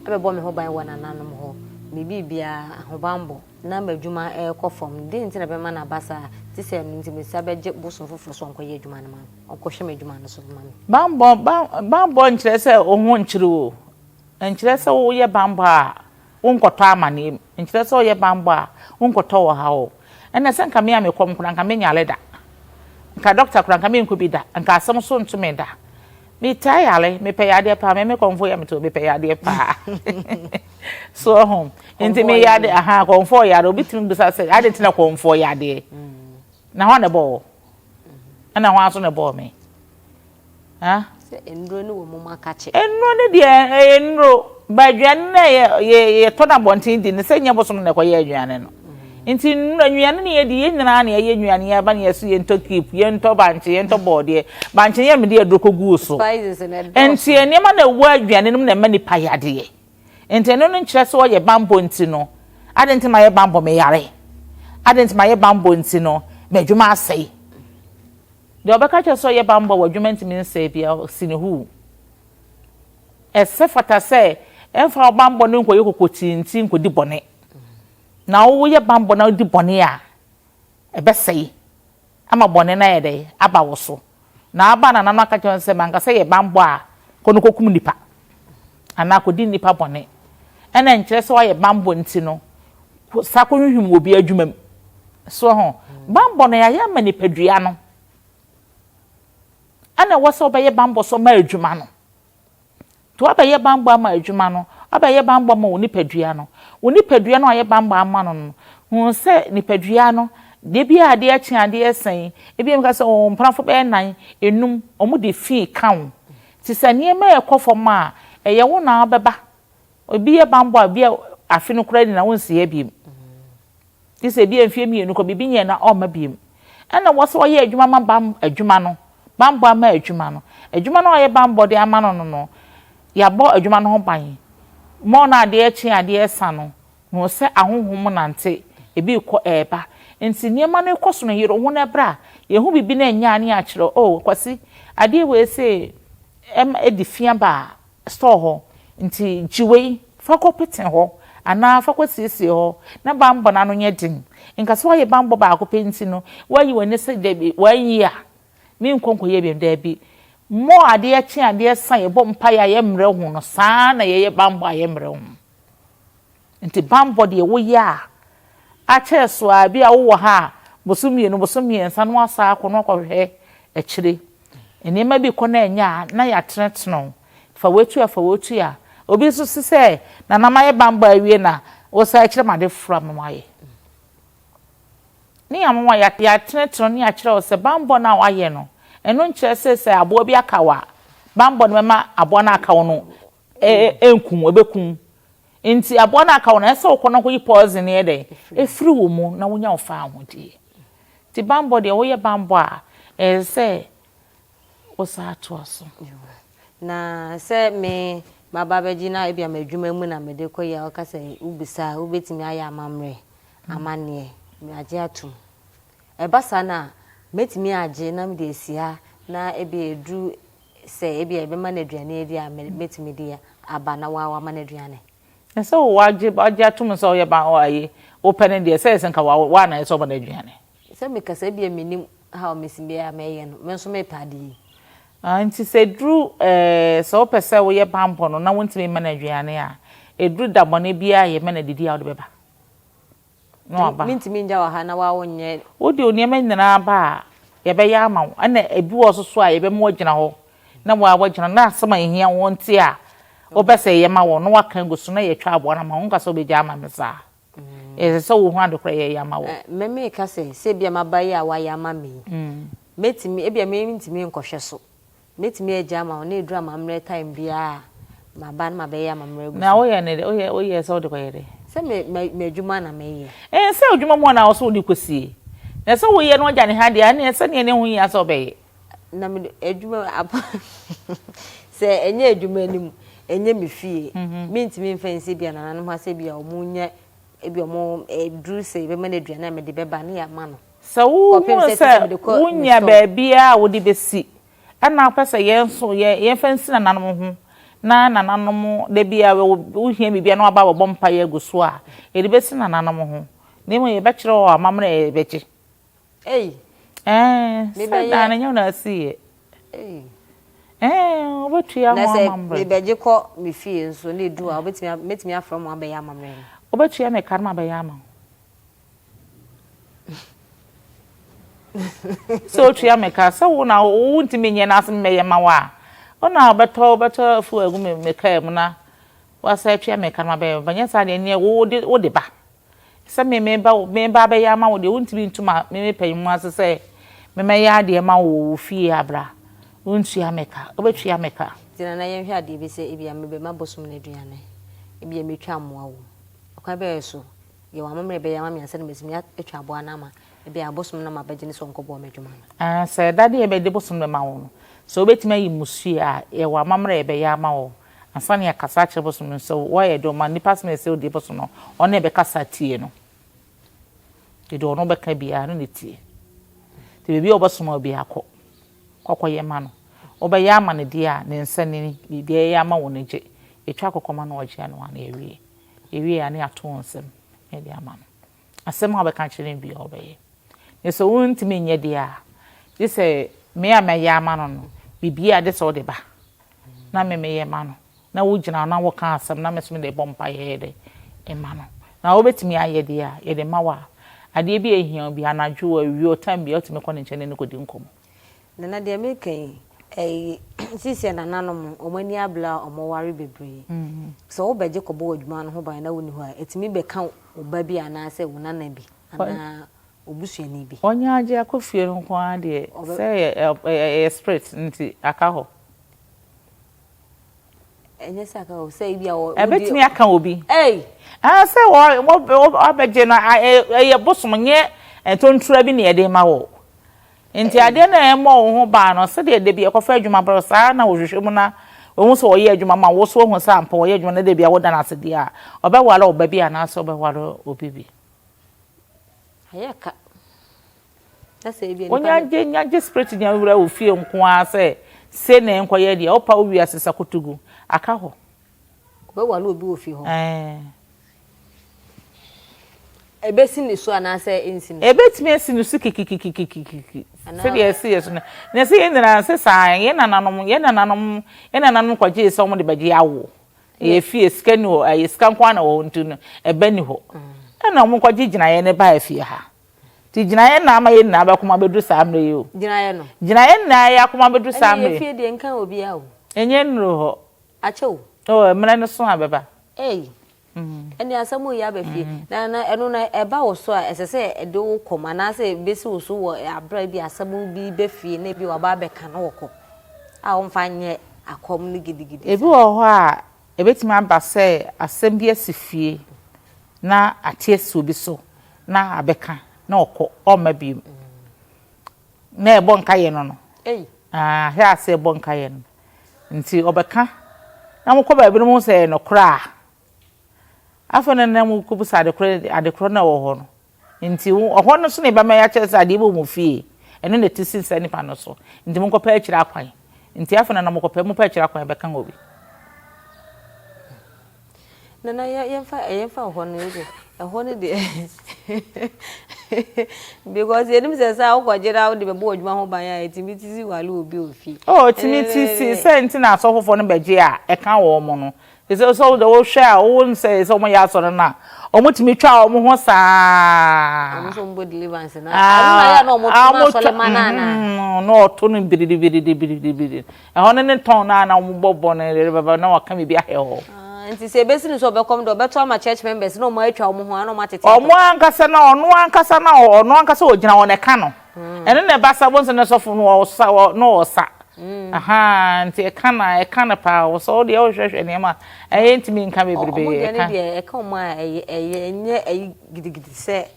abɛbɔ me ho ban wɔ nananom hɔ, me biribiara, ahobanbɔ. na m'adwuma rekɔ fam. Dɛn nti na ɛbɛma no aba saa? Te sɛ ɛno nti, mesan bɛgye bosom foforɔ sɛ ɔnkɔyɛ adwuma no ma me, ɔnkɔhwɛ m'adwuma no so mma me. Bammɔ, bammɔ nkyerɛ sɛ wo ho nkyere wo o. Ɛnkyerɛ sɛ woyɛ bammɔ a wonkɔtɔ amaneɛ mu. Ɛnkyerɛ sɛ woyɛ bammɔ a wonkɔtɔ ɔhaw o. Ɛnna sɛ nka me a mekɔm koraa nka menyare da. Nka dɔkta koraa nka menkɔ bi da. Nka asɛm so nto me da. Metaa yare, mepɛ yadeɛ paa, me me kɔmfo yɛ me to, mepɛ yadeɛ paa. So ɔho, nti me yade, aha, kɔmfo yare, obi tumi bisa sɛ, ade nti na kɔmfo yadeɛ? Na hɔ na ɛbɔɔ wo? Ɛna hɔ nso na ɛbɔɔ me? Ha? Sɛ nnuro no wɔ mu akakye. Nnuro no deɛ ɛyɛ nnuro, ba aduane no yɛ yɛ yɛtɔ no abɔnten di no sɛ nyɛ bosom na ɛkɔyɛ aduane no. Nti nnura nnuane no yɛdi yɛn nyinaa na yɛyɛ nnuane yɛn aba na yɛso yɛntɔ keep yɛntɔ bankye yɛntɔ bɔɔdeɛ bankye yɛ mede aduro kɔguo so. Spices no ɛdɔɔso. Nti nneɛma na ɛwɔ aduane no mu na ɛma nipa yadeɛ. Nti ɛno no nkyerɛ sɛ ɔyɛ bammɔ nti no adɛn nti mayɛ bammɔ meyare adɛn nti mayɛ bammɔ nti no m'adwuma asɛe. Deɛ ɔbɛka kyerɛ sɛ ɔyɛ bammɔ w'adwuma ntumi nsɛe bia si ne huu. Ɛsɛ fata sɛ ɛmfa wo bammɔ no nkɔyɛ kokotinti nkɔdi bɔne. Na woyɛ bammɔ na wodi bɔne a, ɛbɛsɛe ama bɔne no ayɛ dɛn? Aba wo so. Na aba na nana aka kyerɛ no sɛ, manka sɛ yɛ bammɔ a, kɔ no kɔkum nnipa anaa kɔdi nnipa bɔne. Ɛna nkyerɛ sɛ woayɛ bammɔ nti no, sa kɔhwehwim wɔ obi adwuma mu. So ho? Bammɔ no, yɛayɛ ama nipadua no. Ɛna ɛwɔ sɛ wobɛyɛ bammɔ so ma adwuma no. Nti woabɛyɛ bammɔ ama adwuma no, woabɛyɛ bammɔ ama wo nipadua no. Wo nipadua no a woayɛ bammɔ ama no no, hu sɛ nipadua no, da bi a adeɛ kye adeɛ sa yi, ebi a meka sɛ wɔn mpenafo bɛyɛ nnan, enum, wɔn de fi ka wo. Nti sɛ nneɛma rekɔ fam a, ɛyɛ wo na wobɛba. Obi yɛ bammɔ a, ebi a afe no koraa nyinaa wonsi ha bio. Gye sɛ ebia mfeɛ mmienu kɔ, biribi nyɛɛ no a, ɔmma bio. Ɛna wɔ sɛ ɔyɛ adwuma ma bam adwuma no, bammɔ ama adwuma no. Adwuma no a ɔyɛ bammɔ de ama no no no, yɛabɔ adwuma no ho ban. Mɔ no adeɛ kye adeɛ sa no, hu sɛ ahonhom nante, ebi rekɔ ɛreba. Nti nneɛma no rekɔ so no, yere wo ho na bra. Yɛhu biribi na ɛnyɛ a ne yɛakyerɛ, oh Kwasi, adeɛ wei sei ɛma ɛdi fi aba a, store hɔ, nti gye wei fa kɔ pete hɔ anaa fa kɔ siesie hɔ na banbɔ no ano nyɛ den. Nka sɛ woayɛ banbɔ baako pɛ nti no woayi w'ani sɛ dabi woanyi a menkɔ nkɔyɛ biom, daabi. More adeɛ kye adeɛ sa yɛbɔ mpaeɛ a yɛmmrɛ ho no saa na yɛyɛ banbɔ a yɛmmrɛ ho. Nti banbɔ deɛ woyɛ a akyɛre so ara, ebia wowɔ ha a bosom mmienu, bosom mmiɛnsa na woasan akɔ na woakɔhwehwɛ akyire. Nneɛma bi kɔ na ɛnyɛ a, na yɛatenetene wo. Fa wei tua, fa wei tua. Obi nso se sɛ, Nana mayɛ banbɔ awie na wosan kyerɛ me ade foforɔ a mɛma woayɛ. Ne yɛama wo a, yɛatenetene wo na yɛakyerɛ wo sɛ banbɔ no a woayɛ no, ɛno nkyerɛ sɛ sɛ aboa bi aka wo a, banbɔ no bɛma aboa no a aka wo no nku wo, ɛbɛku wo. Nti aboa no aka wo no, ɛsɛ sɛ wokɔ na wokɔyi poison no yɛ dɛn? Ɛfiri wo mu na wonya wo fawohodie. Nti banbɔ deɛ woyɛ banbɔ a, ɛsɛ sɛ wosan toa so. Na sɛ me maba abɛgye na ebia m'adwuma mu na mede kɔyɛ a, woka sɛ wobisa a, wobɛtumi ayɛ amammerɛ, amanneɛ, magye atom. Ɛba saa no a, mɛtumi agye na mede asi ha na ebia ɛduru Sɛ ebia yɛbɛma no aduane adi a, mɛtumi de aba na wama no aduane. Na sɛ wagye wagye atom sɛ ɔyɛ ba ayi wopɛ no deɛ sɛ ɛsɛ nka wa wa na ɛsɛ ɔma no aduane. Sɛ meka sɛ ebia mennim how mesi bɛyɛ a mɛyɛ no, me nso mepɛ ade yi. Ah, nti sɛ ɛduru ɛɛ sɛ wopɛ sɛ woyɛ bammɔ no na wontumi mma no aduane a, ɛduru da bɔne biara a yɛma no adidi a wode bɛba. na waba. Mentumi ngya wɔ ha na wa wonyɛ. Wode wo nneɛma nyinaa ba a, yɛbɛyɛ ama wo. Ɛna ebi wɔ so so a yɛbɛma woagyina hɔ na wa wagyina na asɛm a ehia wo nti a wopɛ sɛ yɛyɛ ma wo no woaka agu so na yɛatwa aboa no ama wo. Wonka sɛ wobɛgya ama me saa. Ɛsɛ sɛ wohu ade korɔ a yɛyɛ ama wo. Me meka sɛ, sɛ ebia maba yi a woayɛ ama me yi, mɛtumi, ebia mentumi nkɔhwɛ so. Mɛtumi agya ama wo na ɛduru amammerɛ time biara a, maba na mabɛyɛ amammerɛ agu so. Na woyɛ ne dɛ, woyɛ woyɛ sɛ wode kɔyɛ dɛ? Sɛ me me m'adwuma na meyɛ. Ɛɛ sɛ adwuma mu na wo sɛ wode kɔsie. Na sɛ woyɛ na wagya ne ha deɛ ɛneɛ sɛdeɛ ne ho hia sɛ wobɛyɛ. Na me adwuma apa sɛ ɛnyɛ adwuma no mu, ɛnyɛ me fie, mentumi mfa nsi ebia nananom ha sɛ ebia wɔn nyɛ ebia wɔn ɛduru sɛ yɛbɛma no aduane a mede bɛba ne yɛama no. Sɛ wohunu sɛ wonnya baabiara a wode bɛsi, ɛna wopɛ sɛ yɛn nso yɛmfa nsi nananom ho, na nananom da biara wohia biribi a na wɔaba abɛbɔ mpaeɛ agu so a, yɛde bɛsi nananom ho. Na mmom yɛbɛkyerɛ wɔ amammerɛ a yɛbɛgye. Ei. Ɛɛ, sɛ dan no nyɛ wo na asi yɛ. Ei. Ɛɛ, wobɛtua ho amammerɛ. Na sɛ mebɛgye kɔ me fie nso na ɛdu a, wobɛtumi mɛtumi afrɛ mo abɛyɛ amammerɛ no? Wobɛtua me ka na mabɛyɛ ama wo. Sɛ otua me ka sɛ wo na wontumi nyɛ na asɛ mɛyɛ ma wo a, wo na wobɛtɔ wobɛtɔ fuel agu me me kaa mu na wasa atua me ka na mabɛyɛ. Bɛnyɛ saa deɛ neɛ wo de wo de ba. Sɛ me meba meba abɛyɛ ama wo deɛ wontumi ntu ma me me pɛ mu ase sɛ memɛyɛ adeɛ ma wo wɔ wo fie abra. Wontua me ka. Wobɛtua me ka. Nti Nana yɛnhwɛ adeɛ bi sɛ ebia mebɛma bosom no aduane, ebia metwa mmoa wɔ mu. Ɔkwan bɛyɛ so Yɛ w'amammerɛ bɛyɛ ama me ansa na matumi atwa aboa no ama ebia abosom no na mabɛgye no sɛ ɔnkɔboa m'adwuma no. Aane, sɛ ɛda deɛ yɛbɛde bosom bɛma wo no, sɛ wobɛtumi ayi mmusuo a, yɛ w'amammerɛ a yɛbɛyɛ ama wo ansa na yɛakasa akyerɛ bosom no sɛ woayɛ deɛ ɔma nnipa asɛm a ɛsɛ wodie bosom no, ɔno na ɛbɛkasa atie no. Nti deɛ ɔno bɛka biara no na ɛtie. Nti baabi a wɔbɛsoma wo biara kɔ, kɔkɔyɛ ma no. Wobɛyɛ ama no deɛ a, ne nsa nini, biribiara yɛyɛ ama wo no gye. Yɛtwa akokɔ ma no ɔgye a na yɛawie. Yɛwie a, na yɛato wo nsam na yɛde ama no. Asɛm a wobɛka akyerɛ no biara, ɔbɛyɛ. Na sɛ wontumi nyɛ deɛ a, gye sɛ me a mɛyɛ ama no no, biribiara gye sɛ wode ba na me meyɛ ma no. Na wogyina hɔ na woka asɛm na me nso mede bɔ mpaeɛ yɛ dɛ ma no. Na wobɛtumi ayɛ deɛ a, yɛde ma wo a, adeɛ bi a ɛhia wo biara, anadwo, awia, ɔtam biara, wotumi kɔ ne nkyɛn ne no kɔdi nkɔmmɔ. Nana deɛ meka yi, ɛyi seesei nananom wɔn ani abere a wɔware bebree. Sɛ wobɛgye kɔbɔ w'adwuma no ho ban na wonni hɔ a, ɛtumi bɛka wo ba bi anaasɛ wo nana bi anaa wo busuani bi. Ɔnya agye akɔ fie no nko ara deɛ, sɛ ɛyɛ spirit nti aka hɔ. Ɛnyɛ sɛ aka hɔ, sɛ ebi a wɔ. Ɛbɛtumi aka obi. Ei! Ah, sɛ wɔ wɔ wabɛgye no, ɛyɛ bosom nyɛ ntontura bi na yɛde ma wɔ. Enti adeɛ no a ɛmmɔ wo ho ban no, sɛdeɛ da bi ɛkɔfa adwuma brɛ wo, saa ara na wɔhwehwɛ mu na wɔhu sɛ ɔyɛ adwuma ma wo, so woahu sɛ ampa ɔyɛ adwuma na da bi a woda no ase deɛ a, ɔbɛware wo ba bi anaasɛ ɔbɛware obi bi. Ayɛ ka. Na sɛ ebi a nipa Wonya no. gye nya gye spirit nya wura wo fie nko ara sɛ sei na ɛnkɔyɛ deɛ, wopa wo wiase sakotogu, aka hɔ. Ɔbɛware obi wɔ fie hɔ. Ɛɛ. Ɛbɛsi ne so anaasɛ ɛnsi ne so? Ɛbɛtumi asi ne so kikikikikikiki sɛdeɛ ɛsi yɛ so no. Na ɛsɛ yɛn nyinaa sɛ saa yɛn nananom yɛn nananom yɛn nananom kɔgyee sɛ wɔde bɛgye awo. Ɛyɛ fie sika ni hɔ ɛyɛ sika nko ara na wɔ hɔ nti no ɛbɛ ni hɔ. Ɛna wɔn kɔgye gyinaeɛ no baa fie ha. Nti gyinaeɛ na ama yɛn nyinaa bɛkoma bɛduru saa mmerɛ yi o. Gyinaeɛ no. Gyinaeɛ na yɛ akoma bɛduru saa mmerɛ yi. Ɛna yɛ fie deɛ nka obiara o. Ɛnyɛ nnuru hɔ. Akyɛ o. Oh, mmerɛ no so a bɛba. Ei. Ɛnneɛ asɛm reyɛ aba fie. Na na ɛno no ɛba wo so a, ɛsɛ sɛ ɛde wo kɔm anaasɛ ɛbɛsi wo so wɔ aberɛ a ebi asɛm bi ba fie na ebi waba abɛka na wɔkɔ a wɔmfa nyɛ akɔm no gidigidi Ebi saa. wɔ hɔ a, ɛbɛtumi aba sɛ asɛm bi asi fie na ate asi obi so na abɛka na ɔkɔ, ɔmma bio. Na ɛbɔ nkaeɛ no no. Ei. Ah, ahwɛ ase ɛbɔ nkaeɛ no. Nti ɔbɛka na mokɔ baabi no mohu sɛ ɛyɛ nokorɛ a, afei na na mokɔbisa adekorɔ adekorɔ no a ɛwɔ hɔ no. Nti ɛhɔ no so na ɛbɛma yɛakyerɛ sɛ adeɛ bi wɔ mo fie, ɛno na ɛte si saa nipa no so. Nti monkɔpɛ akyire akwan. Nti afei na na mokɔpɛ mopɛ akyire akwan ɛbɛka obi. Nana yɛ yɛmfa yɛmfa ɛhɔ no yɛ ɛhɔ no deɛ because yɛnim sɛ sɛ wokɔgye na wode bɛbɔ w'adwuma ho ban a ɛtumi ti si wale obi ofie. Oh ɛtumi ti si sɛ nti na asɔfofoɔ no bɛgye a ɛka wɔn mo no sɛ sɛ wode wohwɛ a wohu sɛ sɛ wɔyɛ asɔre no a wɔtumi twa wɔn ho saa. Wɔn nso wɔbɔ deliverance na ɛno na yɛ na wɔn to ma asɔre ma no anaa. Na ɔto no biridi biridi biridi biridi. Ɛhɔ no ne tɔn no a na wɔbɔ bɔ no de bɛba na wɔaka biribi ahwɛ hɔ. Ah, nti sɛ ebesi no sɛ ɔbɛkɔm de ɔbɛto ama church members na wɔn atwa wɔn ho a na wɔn atete atɔ. Ɔmo ankasa na ɔno ankasa na ɔno ankasa ogyina hɔ na ɛka no. Ɛno na ɛba sa bonsa ne sɔfo no ɔsa ɔ na ɔsa. Ahaa nti ɛka na ɛka no paa wɔ sɛ ɔdeɛ ɔhwehwɛ nneɛma a ɛyɛ ntumi nka bebrebe Ɔmo deɛ no ɛka. deɛ ɛka wɔn a ɛyɛ ɛyɛ ɛnyɛ ɛyi gidigidi sɛ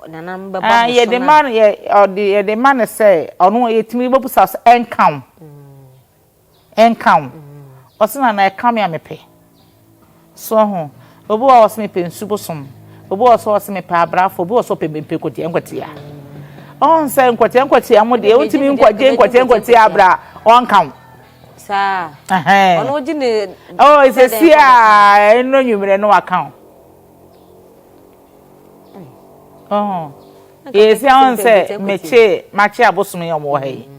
nananom bɛba Ah, mo so yɛde na. ma no yɛ ɔde yɛde ma no sɛ ɔno yɛtumi bɛbusa sɛ ɛnka wo ɛnka wo ɔse na na ɛka me a mepɛ so ho obi wɔ hɔ ɔse mepɛ nsu bosom obi wɔ so ɔse mepɛ abrafo obi wɔ so ɔpɛ mepɛ nkwatia nkwatia ɔn sɛ nkwatia nkwatia mo deɛ wontumi nkɔgye nkwatia nkwatia abra ɔnka wo saa ɔno gye ne oh sɛsi a ɛno nwummerɛ no waka wo. Ɔho. Yɛsi ahun sɛ mekye makye abosom yi a wɔwɔ ha yi.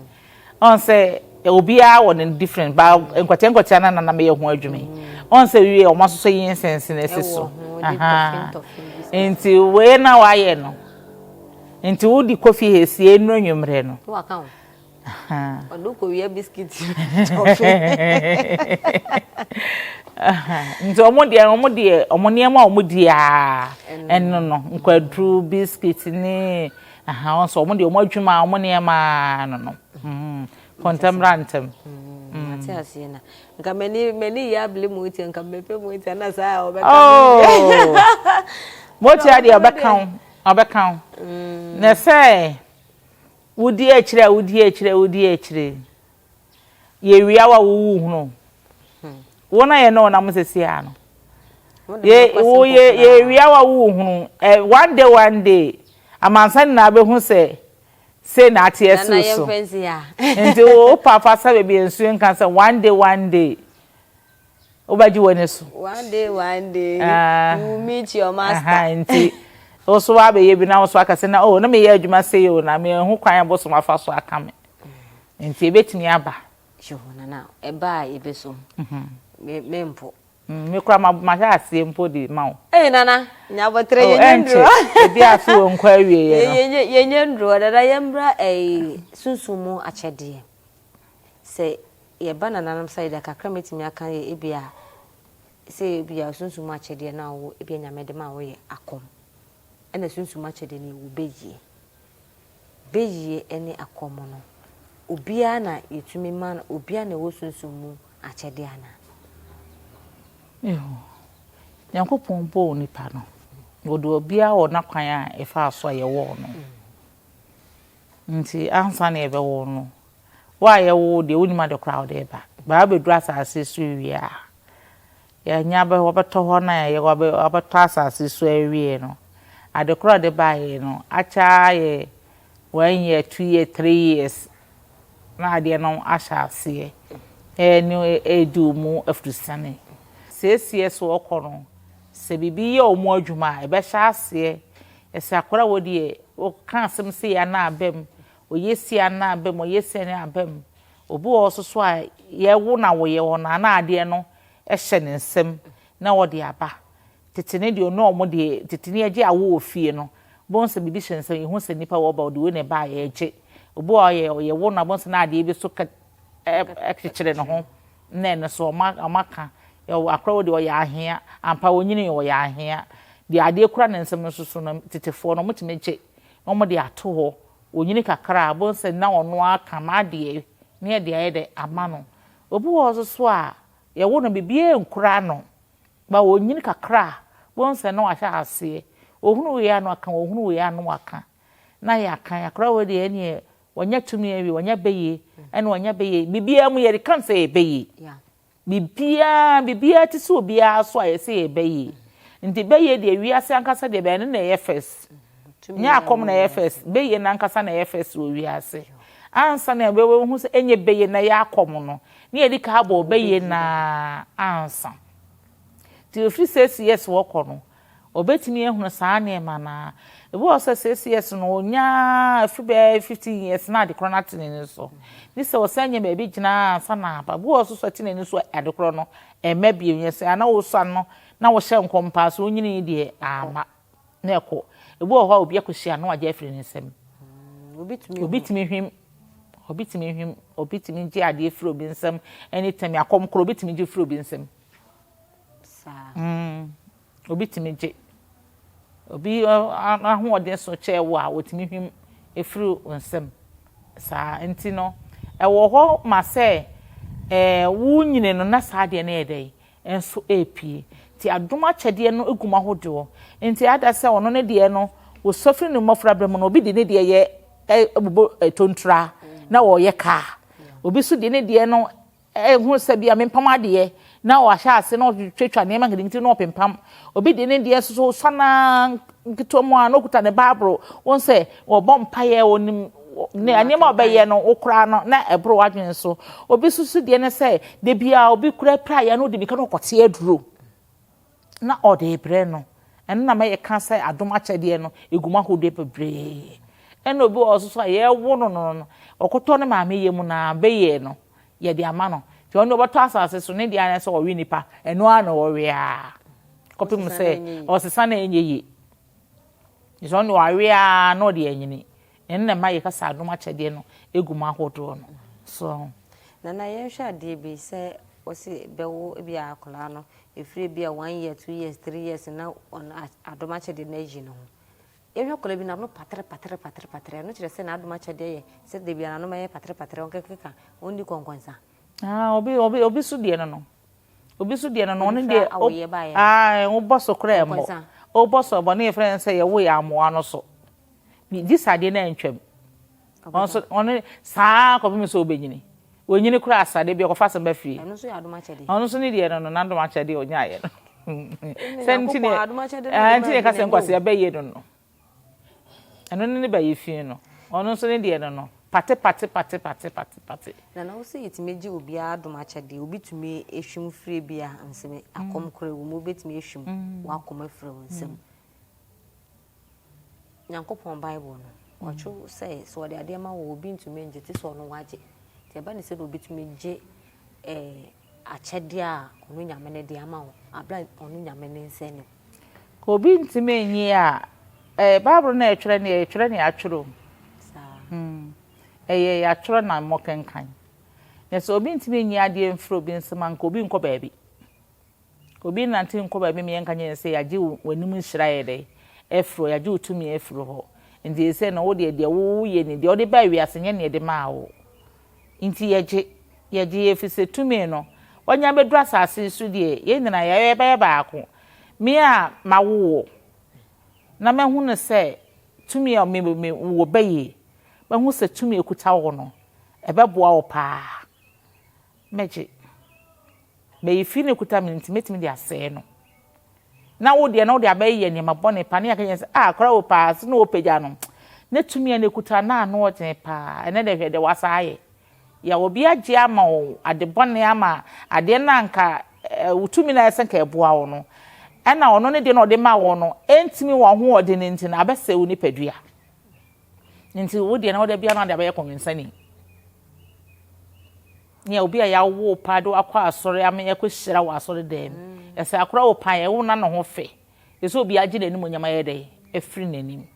Ɔn sɛ obiara wɔ ne different ba nkwatia nkwatia na nana meyɛ ho adwuma yi. Ɔn sɛ wie wɔn asosɔ yi nsɛnsen asi so. Nti wei na wayɛ no. Nti wodi kofi ha esie nnuro nwummerɛ no. Ɔde kɔwia biscuit. Nti wɔn deɛ wɔn deɛ wɔn nneɛma a wɔn di aa ɛno no nkwaduru biscuit ne aha wɔn nso wɔn deɛ wɔn adwuma wɔn nneɛma no no kɔntɛmra ntɛm. Ate aseɛ na nka m'ani m'ani yɛ abele mu tia nka mepɛ mu tia na saa ɔbɛka. Oh motia deɛ ɔbɛka ho ɔbɛka ho na sɛ. Wodi akyire a wodi akyire a wodi akyire. Yɛwia wo a wowu hunu. Wo na yɛne wo nam sɛsi a no. Yɛ wo yɛ yɛwia wo a wowu hunu. Eh, one day one day amansan nyinaa bɛhu sɛ sei na ate asi wo so. Nti wo papa sɛ baabi nsuo nka sɛ one day one day. Wobɛgye w'ani so. One day, one day, uh, you will meet your master. Nti, wo so wabɛyɛ bi na wo so aka sɛ na oh na meyɛ adwuma sei o na mehu kwan a bosom afa so aka me. Nti ebetumi aba. Yo, nana, ɛba a ebesom. Mhm. Me me mpo. Mm, me kura ma ma hyɛ aseɛ mpo de ma wo. Ee nana, nyabɔtrɛ oh, yɛnyɛ nduro. Ebi afe wɔ nkɔ awie yɛ no. Yɛnyɛ nduro, dada yɛmbra ɛyi sunsun mu akyɛdeɛ. Sɛ yɛba nananom side a, kakra a mɛtumi aka yɛ ebia sɛ ebia sunsum mu akyɛdeɛ no a wo ebia Nyame de ma wo yɛ akɔm. Ɛna sunsum mu akyɛdeɛ no yɛwɔ bɛyie. Bɛyie ne akɔm no, obiara na yɛtumi ma no, obiara na ɛwɔ sunsum mu akyɛdeɛ anaa? Eho. Nyankopɔn bɔɔ onipa no, ɔde obiara wɔ n'akwan a ɛfaa so a yɛwɔɔ no. Nti ansa na yɛbɛwo no, wo a yɛwo wo deɛ wonnim ade koraa a wode reba. But wobɛduru asase so wie a, yɛanya bɛ wɔbɛtɔ hɔ na yɛ wɔbɛ wɔbɛtɔ asase so awie no, ade korɔ a ɔde baeɛ no, akyɛ ara yɛ one year, two years, three years na adeɛ no ahyɛ aseɛ ɛne ɛredi wo mu afurusane. Siesie so ɔkɔ no, sɛ biribi yɛ wɔn adwuma a, ɛbɛhyɛ aseɛ. Ɛsɛ akwadaa wɔ deɛ Ɔka asɛm sei a na aba mu, ɔyɛ sei a na aba mu, ɔyɛ sei a na aba mu. Obi wɔ hɔ nso so a, yɛwo no a wɔyɛ hɔ no a, na adeɛ no hyɛ ne nsam na ɔde aba. Tete no deɛ na wɔn deɛ, tete no yɛgye awo wɔ fie no, wobɛhu sɛ biribi hyɛ ne nsam, yɛhu sɛ nipa wɔ ba, ɔde wei na ɛbaeɛ, yɛgye. Obi wɔ hɔ a, yɛwo no a, wobɛhu sɛ na adeɛ bi nso ka kyekyere ne ho, na ɛno nso wɔaka. Akora wei deɛ ɔyɛ ahea, ampa ɔnyiniiɛ ɔyɛ ahea. Deɛ adeɛ kura ne nsam no nso so no, tetefoɔ no, wɔtumi gye na wɔde ato hɔ. Ɔnyini kakra a, wobɛhu sɛ na ɔno ara ka m'adeɛ na yɛde ayɛ dɛ ama no. Obi wɔ hɔ nso so a, yɛwo no biribiara nkura no, but ɔnyini kakra a, wobɛhu sɛ na wahyɛ aseɛ. Ɔhunu wei a na waka, ɔhunu wei a na waka. Na yɛaka, akora wei deɛ ɛnneɛ wanya tumi awie, wanya bɛyie, ɛna wanya bɛyie. Biribiara mu yɛde ka no sɛ yɛbɛyie. Biribiara, biribiara te sɛ obiara so a yɛsɛ yɛbɛyie. Nti bɛyie deɛ wiase ankasa deɛ bɛyɛ no na ɛyɛ first. Nyɛ akɔm na ɛyɛ first, bɛyie no ankasa na ɛyɛ first wɔ wiase. Ansa na yɛbɛhu sɛ ɛnyɛ bɛyie na ɛyɛ akɔm no, na yɛdi ka abɔ bɛyie no ara ansa. Nti ɛfiri 6 years wɔkɔ no, Ɔbɛtumi ahunu saa nneɛma no ara. Ebi wɔ hɔ sɛ 6 years no, ɔnya ɛfiri bɛyɛ 15 years na adekorɔ no ate n'ani so. Ne sɛ ɔsan nya baabi gyina ansa na aba. Ebi wɔ hɔ nso so ɛte n'ani so a adekorɔ no ɛmma bio. Nyɛ sɛ ana wosua no na wohyɛ nkɔm paa so wonyini deɛ amma na ɛkɔ. Ebi wɔ hɔ a obi akɔhyia na wagye afiri ne nsam. Obi tumi hwim. Obi tumi hwim. Obi tumi gye adeɛ firi obi nsam anytime. Akɔm korɔ obi tumi gye firi obi nsam. Saa. Obi tumi gye. Obi ahoɔden so kyɛɛ wo a, otumi hwim efiri wo nsam. Saa nti no, ɛwɔ hɔ ma sɛ ɛɛ wonyini no na saa adeɛ no yɛ dɛn nso ɛrepie. Nti adom akyɛdeɛ no gu mu ahodoɔ. Nti ada sɛ ɔno ne deɛ no, wɔsua firi ne mmɔfra berɛ mu no, obi de ne deɛ yɛ ɛbobɔ tontura na ɔreyɛ kaa. Obi nso de ne deɛ no ɛho sɛ bia mempam adeɛ na wahyɛ ase na ɔtwitwa nneɛma nketenkete na ɔpempam. Obi de ne deɛ nso so sana nketewa mu a na okuta ne Bible. Wɔn sɛ wɔbɔ mpaeɛ, onim ne nneɛma a ɔbɛyɛ no wokora no na ɛboro w'adwene so. Obi nso so deɛ ne sɛ de bia obi kura praeɛ na ɔde mmirika na ɔkɔte aduro na ɔde brɛ no. Ɛno na ma yɛka sɛ adom akyɛdeɛ no ɛgu mu ahodoɔ bebree. Ɛna obi wɔ hɔ nso so a yɛwo no no no, ɔkɔtɔ ne maame yam no ara bɛyɛ no, yɛde ama no. Nti ɔno deɛ ɔbɛtɔ asase so, ne deɛ ara ne sɛ ɔwe nipa, ɛno ara na ɔwe ara kɔpem sɛ ɔsesa na ɛnyɛ yie. Nti ɔno deɛ wawe ara na ɔde anyini. Ɛno na ɛma yɛka sɛ adom akyɛdeɛ no ɛgu mu ahodoɔ no. So. Nana yɛnhwɛ adeɛ bi sɛ wɔsi bɛwo ebi a akwadaa no ɛfiri ebi a 1 year, 2 years, 3 years na ɔno adom akyɛdeɛ no ayi ne ho. Yɛhwɛ akwadaa bi n'ano patere patere patere patere, ɛno kyerɛ sɛ n'adom akyɛdeɛ yɛ sɛ dabi a n'ano yɛ patere patere, ɔnkekeka, ɔnni kɔnkɔnsa. Ah, obi so deɛ no no. Obi so deɛ no no, ɔno deɛ ah, wobɔ so koraa mmɔ. Wobɔ so ɛbɔ ne yɛfrɛ no sɛ yɛwo yɛ amoa no so. Gye sɛ adeɛ no antwam. Ɔno nso ɔno saa kɔpem sɛ ɔbɛnyini. Ɔnyini koraa asa de bi ɔkɔfa asɛm ba fie. Ɛno nso yɛ adom akyɛdeɛ. Ɔno nso ne deɛ no no, n'adom akyɛdeɛ ɔnyaeɛ no. Sɛ nti ne nti ne ka sɛ nkwasi abɛyie no no. Ɛno ne ne bɛyɛ fi no. Ɔno nso ne deɛ no no. Pate pate pate pate pate pate. Nana wo sɛ yɛtumi gye obiara adom akyɛdeɛ, obi tumi ehwim firi bi a nsɛm akɔm koraa wɔ mu, obetumi ehwim wakɔm afiri wo nsam. Nyankopɔn Bible no, ɔtwerɛ sɛ sɛ ɔde adeɛ ma wo obi ntumi ngye te sɛ ɔno wagye. Nti ɛba ne sɛ na obi tumi gye akyɛdeɛ a ɔno Nyame no de ama wo, abere a ɔno Nyame ne nsa ni. Ka obi ntumi nyi a, Bible no a yɛtwerɛ no yɛtwerɛ ne yɛatwerɛ o. Ɛyɛ yɛatwerɛ na mmɔkenkan. Na sɛ obi ntumi nyi adeɛ mfiri obi nsam a, nka obi nkɔ baabi. Obi nnante nkɔ baabi ma yɛnka nyɛ sɛ yɛagye w'anim nhyira yɛ dɛ afiri hɔ, yɛagye wo tumi afiri hɔ. Nti sɛ na wo deɛ deɛ woyɛ ni, deɛ wode baa wiase nyɛ neɛ de maa wo. Nti yɛgye, yɛgye ɛfiri sɛ tumi no, wanya bɛduru asase yi so deɛ, yɛn nyinaa yɛbɛyɛ baako. Me a mawo wo, na mahu no sɛ tumi a me me wɔ bɛyie, mahu sɛ tumi ekuta wo no, ɛbɛboa wo paa. Mɛgye. Bɛyɛ fi no ekuta me nti mɛtumi de asɛe no. Na wo deɛ na wode abɛyɛ nneɛma bɔne paa ne yɛka kyerɛ sɛ ah akora wo paa so na wɔpagya no. Na tumi a na ekuta na ano ɔden paa. Ɛnɛ deɛ hwɛ deɛ wasa ayɛ. Yɛ obi agye ama wo ade bɔne ama adeɛ no anka wo tumi no ayɛ sɛ nka ɛboa wo no. Ɛna ɔno ne deɛ na ɔde ma wo no ɛntumi wɔ ahoɔden no nti no abɛsɛe wo nipadua. Nti wo deɛ na wode bia na ɔde abɛyɛ kɔnwensani. Nea obi a yɛawo wo paa de wakɔ asɔre ama yɛakɔhyira wɔ asɔre dan mu. Ɛsɛ akora wo paa yɛwo na ne ho fɛ. Ɛsɛ obi agye n'anim onyam ayɛ dɛ afiri n'anim.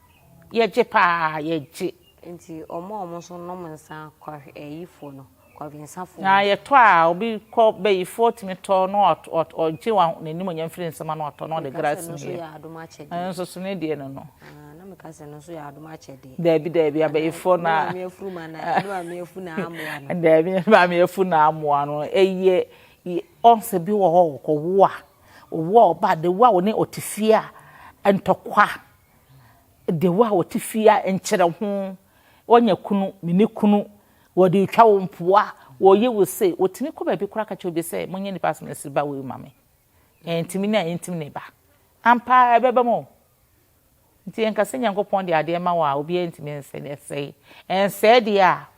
Yɛgye paa yɛgye. Nti ɔmo a ɔmo nso nom nsa kɔ ayifoɔ no, kɔwensafoɔ. Na yɛtɔ a obi kɔ bɛyifoɔ tumi tɔ na ɔgye n'anim onyam firi nsam na ɔtɔ na ɔde glass mu yɛ. Ɛno nso so ne deɛ no no. Na meka sɛ no nso yɛ adom akyɛdeɛ. Daabi daabi abɛyifoɔ na. Ne maame afu ma na ne maame afu na amoa no. Daabi ne maame afu na amoa no ɛyɛ ɔnsɛ bi wɔ hɔ ɔkɔwo a ɔwo a ɔba de wo a ɔne ɔte fie a ntɔkwa de wo a ɔte fie a nkyerɛ ho ɔnya kunu mene kunu wɔde twa wo mpoa wɔyɛ wo se wɔtumi kɔ baabi koraa ka kyerɛ obi sɛ monyɛ nipa asɛm asi ba wei ma me ɛntumi ne a ɛntumi ne ba ampa ɛbɛba mu. Nti yɛnka sɛ Nyankopɔn de adeɛ ma wo a obiara ntumi nsɛ no ɛsɛe. Ɛnsɛe deɛ a,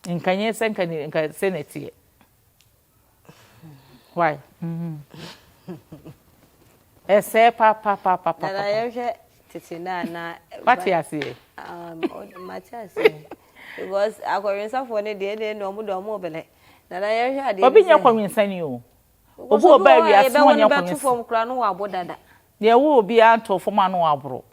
nka nyɛ sɛ nka nka sɛ na ɛteɛ. Why? Ɛsɛe papapapaapa. Nana yɛhwɛ tete na na. Wate aseɛ? Mate aseɛ. Because akɔwensafoɔ no deɛ ɛna ɔmo de ɔmo bɛlɛ. Nana yɛhwɛ adeɛ. Obi nyɛ kɔwensani o. Obi wɔ baa wiase na ɔnyɛ kɔwensani. Bɛto fam koraa no wabɔ dada. Deɛ ɛwɔ obiara nto fam a na waboro.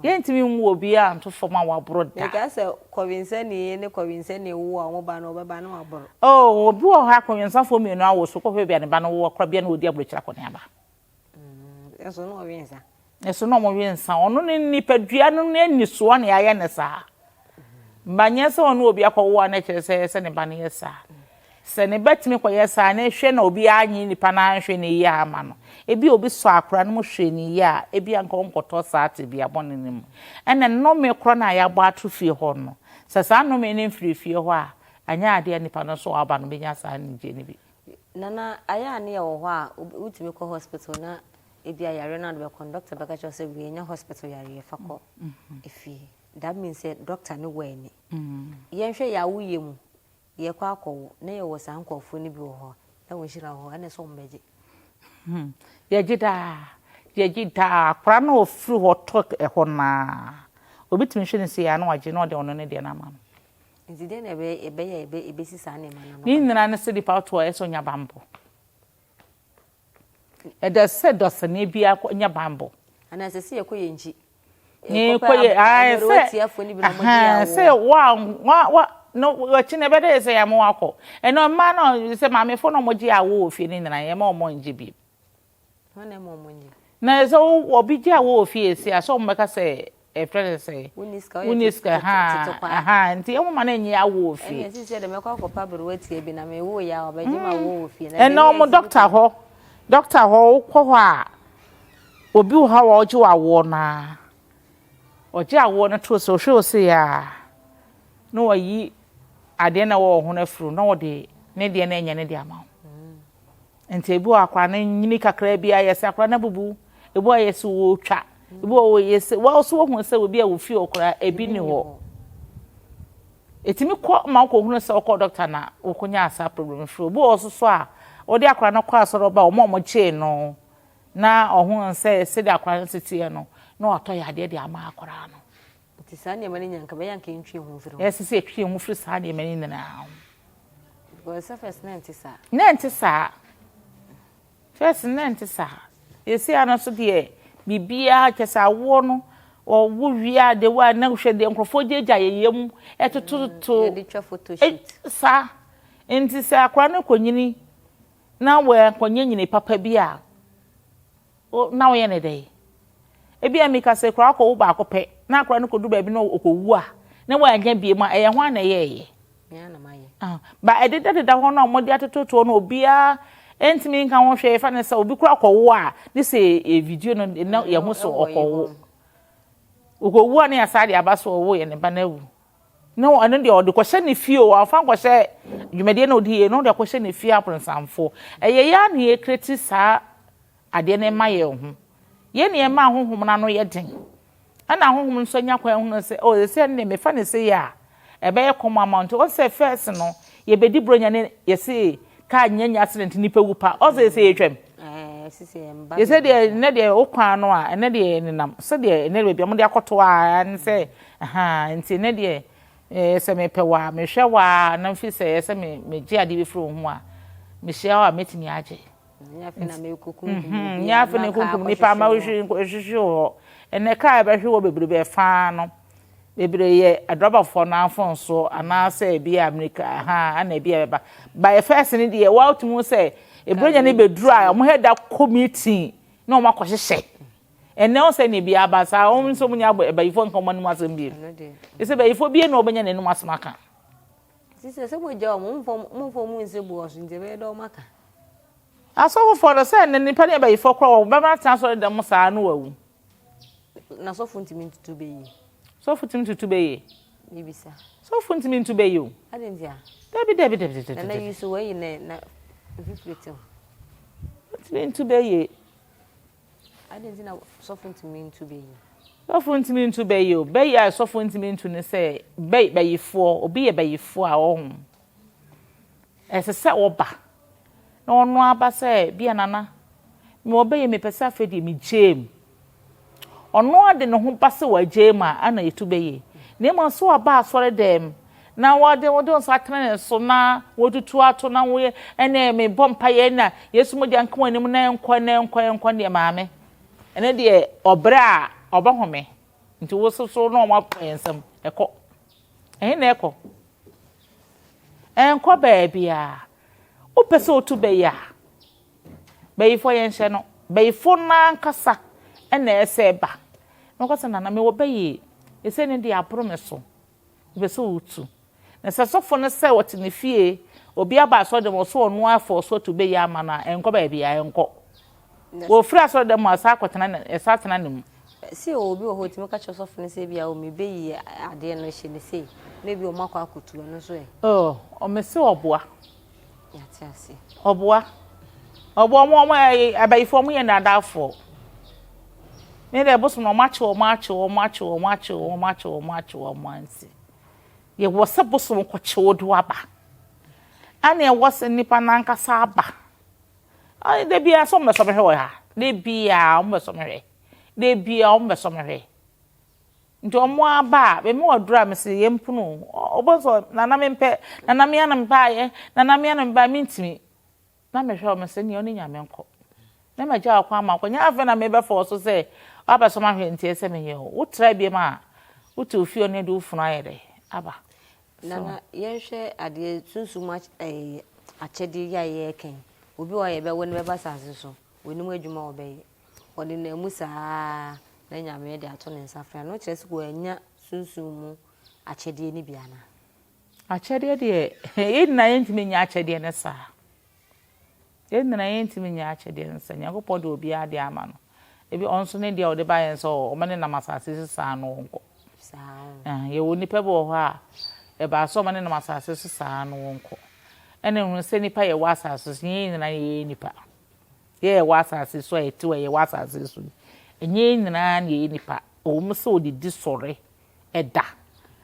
Yɛntumi nwo obiara nto fam a waboro da. Meka sɛ kɔwensani ne kɔwensani wo a wɔn ba no ɔbɛba na waboro. Oh, obi wɔ hɔ a kɔwensafoɔ mmienu awo so kɔhwɛ baabi a ne ba no wɔ koraa bia na ɔdi aburokyire akɔneaba. Ɛso na ɔwe nsa. Ɛso na ɔmo nsa. Ɔno ne nipadua no ne anisoɔ na yɛayɛ ne saa. Mba nyɛ sɛ ɔne obi akɔwo a na kyerɛ sɛ sɛ ne ba no yɛ saa. Sɛ ne ba tumi kɔyɛ saa na ehwɛ na obi anyi nipa no anhwɛ ne yie ama no. Ebi obi sɔ akora no mu hwɛ ne yie a, ebi anka ɔnkɔtɔ saa tebea bɔne no mu. Ɛna nnome korɔ no a yɛabɔ ato fie hɔ no, sɛ saa nnome no mfiri fie hɔ a, anyɛ adeɛ a nipa no nso ɔaba no bɛnya saa anigyeɛ no bi. Nana, ayɛ a ne yɛwɔ hɔ a, wotumi kɔ hospital na ebi a yare no ade bɛkɔ no, doctor bɛka kyerɛ wo sɛ wei ɛnyɛ hospital yareɛ, fa kɔ efie. That means sɛ doctor no wɔ ani. Yɛnhwɛ yɛ awoyɛ mu, yɛkɔ akɔwo na yɛwɔ saa nkurɔfoɔ no bi wɔ hɔ na wɔnhyira wɔ hɔ, ɛna sɛ wɔn bɛgye. Yɛgye daa. Yɛgye daa. Akwadaa no a ɔfiri hɔ tɔ ɛhɔ no ara, obi tumi hwɛ no sei a na wagye na ɔde ɔno ne deɛ no ama no. Nti deɛ na ɛbɛyɛ a ɛbɛsi saa nneɛma no ano Ne kwan? nyinaa ne sɛ nipa woto a ɛsɛ sɛ ɔnya banbɔ. Ɛdɛ sɛ dɔsani biara nya banbɔ. Anaa ɛsɛ sɛ yɛkɔ yɛn nkyi? Ne kɔ yɛ ae sɛ ahan sɛ wa wa wa no wɔkyi na ɛbɛdɛ sɛ yɛama wakɔ. Ɛnna mmaa no sɛ maamefo na wɔgye awo wɔ fie no nyinaa yɛma wɔn ngye bi. Hwan na ɛma wɔn nye? Na sɛ obi gye awo wɔ fie esi a sɛ wɔn bɛka sɛ ɛfrɛ no sɛ Wonni sika, woyɛ wonni sika ha tete kwaa. ha nti wɔn ma no nye awo wɔ fie. Ɛnna sisi ɛdɛ mɛkɔ akɔpa aberewa tia bi na mewo yɛ a ɔbɛgye ma wo wɔ fie. Na Ɛnna deɛ wɔn ɛsi dɔkta hɔ dɔkta hɔ wokɔ hɔ a obi wɔ hɔ a ɔgye wɔ awoɔ no ara ɔgye awoɔ no to so ɔhwɛ wo sei a na wayi adeɛ na ɛwɔ wɔ ho no afiri na ɔde ne deɛ no ɛnyɛ ne deɛ ama wo. Nti ebi wɔ hɔ akwadaa no nyini kakra bi a yɛsɛ akwadaa no abubu, ebi wɔ hɔ yɛsɛ wɔretwa, ebi wɔ hɔ yɛsɛ wɔn nso wɔhu sɛ obi a wɔ fie hɔ koraa ebi ni hɔ. Etumi kɔ ma wokɔhunu sɛ wokɔ dɔkta na wokɔnya saa problem firi. Obi wɔ hɔ nso so a wɔde akwadaa no kɔ asɔre ɔba wɔn a wɔgyee no na ɔho sɛ sɛdeɛ akwadaa no si teɛ no na watɔ yadeɛ de ama akwadaa no. Nti saa nneɛma no nya nka bɛyɛ anka yɛntwe yɛn ho mfiri ho. Ɛsɛ sɛ yɛtwe yɛn ho firi saa nneɛma no nyinaa ho. Because sɛ first na ɛnte saa. Na ɛnte saa. First na ɛnte saa. Yɛsi ano nso deɛ biribiara kyɛ sɛ awoɔ no ɔwo wie a de wa na hwɛ deɛ nkurɔfoɔ gyagya yɛ yam ɛtototo. Yɛde twa photo shoot. Saa. Nti sɛ akwadaa no kɔnyini na wɔankɔnyɛ nyini papa bi a na woyɛ ne dɛn? Ebia mika sɛ koraa ɔkɔwo baako pɛ na akwadaa no kɔdu baabi na ɔkɔwu a na wannya bie mu a ɛyɛ hwan na ɛyɛɛyɛ? Ba ɛdedadeda hɔ no a wɔde atototoɔ no obiara ntumi nka ho hwee fa ne sɛ obi koraa kɔwo a ne sɛ video no na yɛho so ɔkɔwo. Ɔkɔwu a ne yɛasa de aba so ɔwo yɛ ne ba no awu. Na ɔno deɛ ɔde kɔhyɛ ne fie o, ɔmfa nkɔhyɛ dwumadie na ɔdi yie no ɔde akɔhyɛ ne fie aponsamfoɔ. Ɛyɛ yɛ a na yɛkreti saa adeɛ no ma yɛn ho. Yɛn na yɛma ahonhom no ano yɛ den. Ɛna ahonhom nso anya kwan hunu sɛ, oh, ɛsɛ ɛno deɛ mefa no sei a, ɛbɛyɛ kɔm ama wo. Nti ɔn sɛ first no, yɛbɛdi Buronya ne yɛse kaa nya nya accident nipa wu pa. Ɔn sɛ yɛsɛ yɛtwam. Yɛsɛ deɛ ɛnɛ deɛ wo kwan no a, ɛnɛ deɛ nenam. Sɛdeɛ ɛnɛ baabi a wɔde akɔto a, ne sɛ, ahaa, nti ɛnɛ deɛ sɛ mepɛ wo a, mehwɛ wo a, na mfi sɛ ɛyɛ sɛ megye adeɛ bi firi wo ho a, mehyia wo a, mɛtumi agye. Nyɛ afei na mekunkum Nyɛ afei na mekunkum nipa ama wohwehwɛ hɔ. Ɛnɛ kaa ɛbɛhwe hɔ bebrebe ɛfaa no. Bebree yɛ adrɔbafoɔ no afomsoɔ anaasɛ ebi a mmirika ha ana ebi a ɛbɛba. Ba yɛ fɛs no deɛ wɔatumi hu sɛ eburonya no bɛduru a wɔn hɛ da kɔ meeting na wɔn akɔhyehyɛ. Ɛnɛ wɔn sɛ na ebi aba saa wɔn nso wɔn nyɛ abɔ ɛbayifoɔ nka wɔn anim asɛm bio. Ɛsɛ bayifoɔ bie na wɔbɛnya n'anim asɛm aka. Sisi sɛ mo gya wɔn mo nfa wɔn nsi boɔ so nti ɛbɛyɛ dɛ wɔn aka. Asɔfofoɔ no sɛ ne nipa ne abayifoɔ koraa wɔn bɛma atena asɔre dɛm saa no wawu. Na sɔfo ntumi ntutu bɛyie. Sɔfo ntumi ntutu bɛyie. Bibisa. Sɔfo ntumi ntu bɛyie o. Adi nti a. Dabi dabi dabi dabi. Nana yi so wɔyi na na mfifiri te ho. Ntumi ntu bɛyie. Adi nti na sɔfo ntumi ntu bɛyie. Sɔfo ntumi ntu bɛyie o. Bɛyie a sɔfo ntumi ntu ne sɛ bɛ bɛyifoɔ obi yɛ bɛyifoɔ a ɔho. Ɛsɛ sɛ ɔba na ɔno aba sɛ bia nana mewɔ bɛyɛ mepɛ sɛ afei deɛ megyaa mu. Ɔno ara de ne ho ba sɛ wagyaa mu a ana yɛtu bɛyɛ. Na mmom sɛ waba asɔre dɛm na wɔde wode wo nsa atene ne so na wɔtutu ato na woyɛ ɛne mebɔ mpaeɛ na Yesu mogya nka w'anim na ɛnkɔ na ɛnkɔ ɛnkɔ deɛ maame ɛno deɛ ɔbrɛ a ɔbɛhome nti wo soso na wɔn akɔ yɛn nsam ɛkɔ ɛhe na ɛkɔ. Ɛnkɔ baabiara. Wopɛ sɛ wotu bɛyi a, bayifoɔ yɛnhyɛ no. Bayifoɔ no ankasa na ɛsɛ ɛba. Na wɔka sɛ, Nana, mewɔ bayi. Ɛsei no deɛ aboro me so. Mepɛ sɛ wotu. Na sɛ sɔfo no sɛ ɔte ne fie, obi aba asɔre dɛm, ɔsɛ ɔno ara fɔɔ so atu bayi ama no a, ɛnkɔ baabiara, ɛnkɔ. Wɔfiri asɔre dɛm a, ɛsan akɔtena, ɛsan tena ne mu. Se obi wɔ hɔ otumi ka kyerɛ ɔsɔfo no sɛ ebia o mebeyi adeɛ no hyɛ no sei na ebi ɔmo akɔ akɔtu ɛno nso ɛ. Oh, mese ɔboa. Yɛate ase. Ɔboa. Ɔboa ɔmo ɔmo ɛyɛ abayifoɔ ɔmo yɛ nnaadaafoɔ. Me deɛ bosom no ɔmo akye ɔmo akye ɔmo akye ɔmo akye ɔmo akye ɔmo akye ɔmo anti. Yɛwɔ sɛ bosom kɔkye wo de waba. Ɛna ɛwɔ sɛ nipa nankasa aba. Ɔne da biara sɛ ɔmo bɛsɔ bɛhwɛ wɔ ha. Da biara wɔbɛsɔ me hwɛ. Da biara wɔbɛsɔ me hwɛ. Nti wɔn aba a, me wɔ duro a mese yɛmpono o. Wobɛhu sɛ nana mempɛ, nana me ara na mebaeɛ, nana me ara na mebaeɛ, mentumi. Na mehwɛ wɔn sɛ nea ɔne Nyame nkɔ. Na magya wo kwan ma wokɔ. Nyɛ afei na mebɛfa wo so sɛ woabɛsɔ m'ahwɛ nti ɛsɛ sɛ meyɛ o. Wotra biom a, wote wo fie ɔne de wo funu ayɛ dɛ aba. So. Nana, yɛnhwɛ adeɛ sunsum akyɛdeɛ yi a yɛreka yi. Obi wɔ hɔ a yɛbɛwo no bɛba asase so, ɔnim adwuma a ɔbɛyɛ. Ɔdenam mu saa ara na Nyame de ato ne nsa frɛ no. Ɛno kyerɛ sɛ wannya sunsum mu akyɛdeɛ no bi anaa? Akyɛdeɛ deɛ, yɛn nyinaa yɛntumi nyɛ akyɛdeɛ no saa. Yɛn nyinaa yɛntumi nyɛ akyɛdeɛ no saa. Nyankopɔn de obiara deɛ ama no. Ebi ɔno nso ne deɛ ɔde ba yɛn sɛ ɔma ne nam asase so saa no ɔnkɔ. Yɛwɔ nnipa bi wɔ hɔ a, ɛbaa sɛ ɔma ne nam asase so saa no ɔnkɔ. Ɛna ehunu sɛ nnipa yɛwɔ asase so, yɛn nyinaa yɛyɛ nnipa. Yɛ yɛwɔ asase so a yɛte hɔ a yɛwɔ asase so yi, ɛnyɛ yɛn nyinaa na yɛyɛ nnipa. Ɛwɔ mu sɛ ɔdidi sɔre da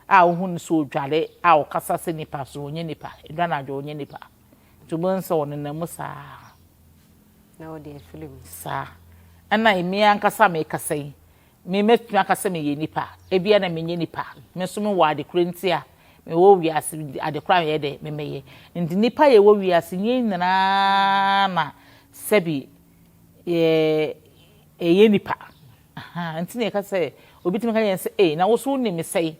a wohu no sɛ ɔdware a ɔkasa sɛ nipa so, ɔnyɛ nipa. Ɛduru anadwo a ɔnyɛ nipa. Nti wobɛhu sɛ ɔnenam mu saa. Na ɔde afiri mu. Saa. Ɛna me ankasa a mekasa yi, me mɛtumi aka sɛ meyɛ nipa. Ebia na menyɛ nipa. Me nso mewɔ ade korɔ nti a mewɔ wiase, ade korɔ a meyɛ dɛ, memɛyɛ. Nti nipa a yɛwɔ wiase, nyɛ yɛn nyinaa na sɛbi yɛ, yɛyɛ nipa. Ahaa, nti na yɛka sɛ, obi tumi ka kyerɛ yɛn sɛ, Ei, na wo nso wonim me sɛe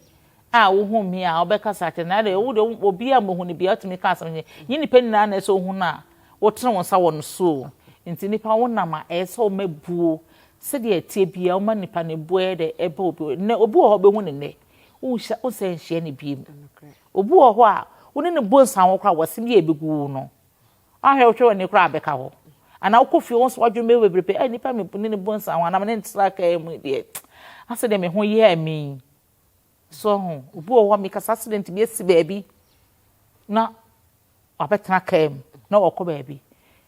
a wohu me a wobɛkasa akyerɛ me. Na adɛn, wo deɛ obiara a mmehu no biara wotumi ka asɛm kyerɛ. Nyɛ nnipa nyinaa na ɛsɛ sɛ wohu no a wotene wo nsa wɔ no so o. Nti nnipa wonam a, ɛyɛ sɛ woma buo. Sɛdeɛ ɛteɛ biara woma nnipa no buo ɛyɛ dɛ ɛba obi hɔ. Nnɛ, obi wɔ hɔ a wobɛhu no nnɛ, wonhyia, wonsan nhyia no bio. Obi wɔ hɔ a, wo ne no bɔ nsaho koraa a, w'asɛm bi a ɛbɛgu wo no, Woahwɛ wohwɛ w'ani koraa a bɛka hɔ. Anaa wokɔ fie wo nso w'adwene bɛyɛ bebrebe ɛ nipa me ne ne bɔ nsa ho anaa me ne no tra kaa mu deɛ asɛ deɛ me ho yɛɛ me yi. So ho obi wɔ hɔ a mekasa accident bi asi baabi na wabɛtena kaa mu na ɔkɔ baabi.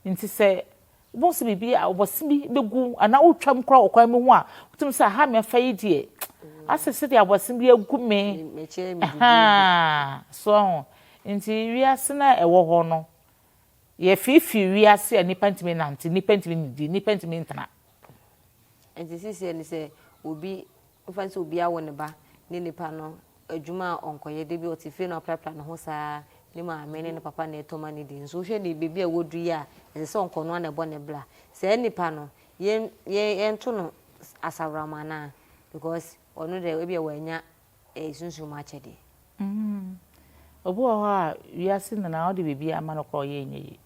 Nti sɛ wobɛhu sɛ biribi a wɔse bi bɛgu anaa wotwam koraa wɔ kwan bi ho a wotumi sɛ aha mefa yi deɛ asɛ sɛdeɛ abɔse bi agu me. So ho Nti wiase no a ɛwɔ hɔ no, yɛfeefee wiase a nnipa ntumi nnante, nnipa ntumi nnidi, nnipa ntumi ntena. Nti seesei no sɛ obi, mfa no sɛ obi awo ne ba, ne nipa no adwuma a ɔnkɔyɛ, da bi ɔte fie na ɔprapra ne ho saa, ne maame ne ne papa na ɛtɔ ma no di. Nso wohwɛ ne baabi a waduru yi a, ɛsɛ sɛ ɔnkɔnoa na ɛbɔ ne bra. Saa nipa no, yɛn, yɛn, yɛnto no asaworam anaa? Because ɔno deɛ ebia wannya ɛyɛ sunsum mu akyɛdeɛ. Obi wɔ hɔ a wiase nyinaa wode biribiara ma no koraa ɔyɛ nyɛ yie.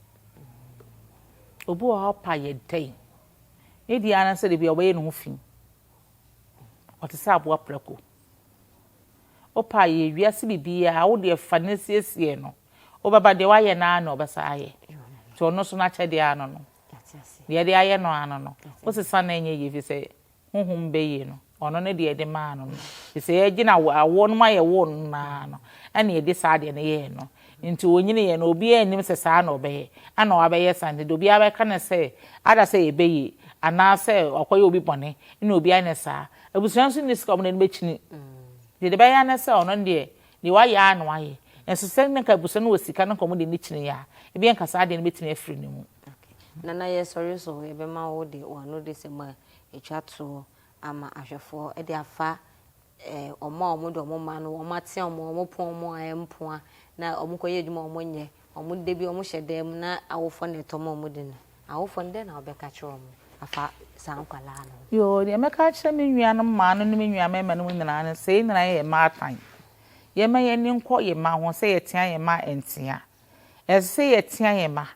Obi wɔ hɔ a ɔpa yɛ dɛn? Ne deɛ ara ne sɛ dabi ɔbɛyɛ ne ho fi. Ɔte sɛ aboa prako. Wopa yɛ wiase biribiara wo deɛ fa no siesie no. Wobɛba deɛ woayɛ no ara na ɔbɛsa ayɛ. Nti ɔno nso n'akyɛdeɛ ara no no. Deɛ ɛde ayɛ no ara no no. Wosesa no ɛnyɛ yie ɛfiri sɛ honhom bɛyie no, ɔno ne deɛ yɛde maa no no. Nti sɛ yɛgyina awoɔ no mu a yɛwoo no no ara no, ɛna yɛde saa adeɛ no yɛɛ no. Nti ɔnyiniiɛ no, obiara nnim sɛ saa na ɔbɛyɛ, ɛna wabɛyɛ saa. Nti deɛ obiara bɛka ne sɛ, ada sɛ yɛbɛyie, anaasɛ wakɔyɛ obi bɔne, ɛna obiara nyɛ saa. Abusua nso nni sika a wɔde no bɛkyini. Deɛ ɛbɛyɛ ara ne sɛ ɔno deɛ, deɛ wayɛ ara na wayɛ. Nanso sɛ na nka abusua no wɔ sika na nka wɔde no kyini a, ebia nka saa adeɛ no bɛtumi afiri ne mu. Nana yɛsɔre so yɛbɛma wo de w'ano de sɛm a ɛtwa toɔ ama ahwɛfoɔ de afa wɔn a wɔde wɔn mma no wɔn atea wɔn wɔn pɔn wɔn a ɛmpoa na wɔn kɔyɛ adwuma a wɔn nyɛ wɔn da bi wɔn hyɛ dan mu na awofoɔ na ɛtɔ ma wɔn di no awofoɔ no dɛn na wɔbɛka kyerɛ wɔn afa saa nkwadaa no ho. Yoo, deɛ mɛka akyerɛ me nuanom mmaa no ne me nua mmarima no mu nyinaa ne sɛ yɛn nyinaa yɛ mmaatan. Yɛmma yɛn ani nkɔ yɛn mma ho sɛ yɛtea yɛn mma a ɛntea. Ɛsɛ sɛ yɛtea yɛn mma.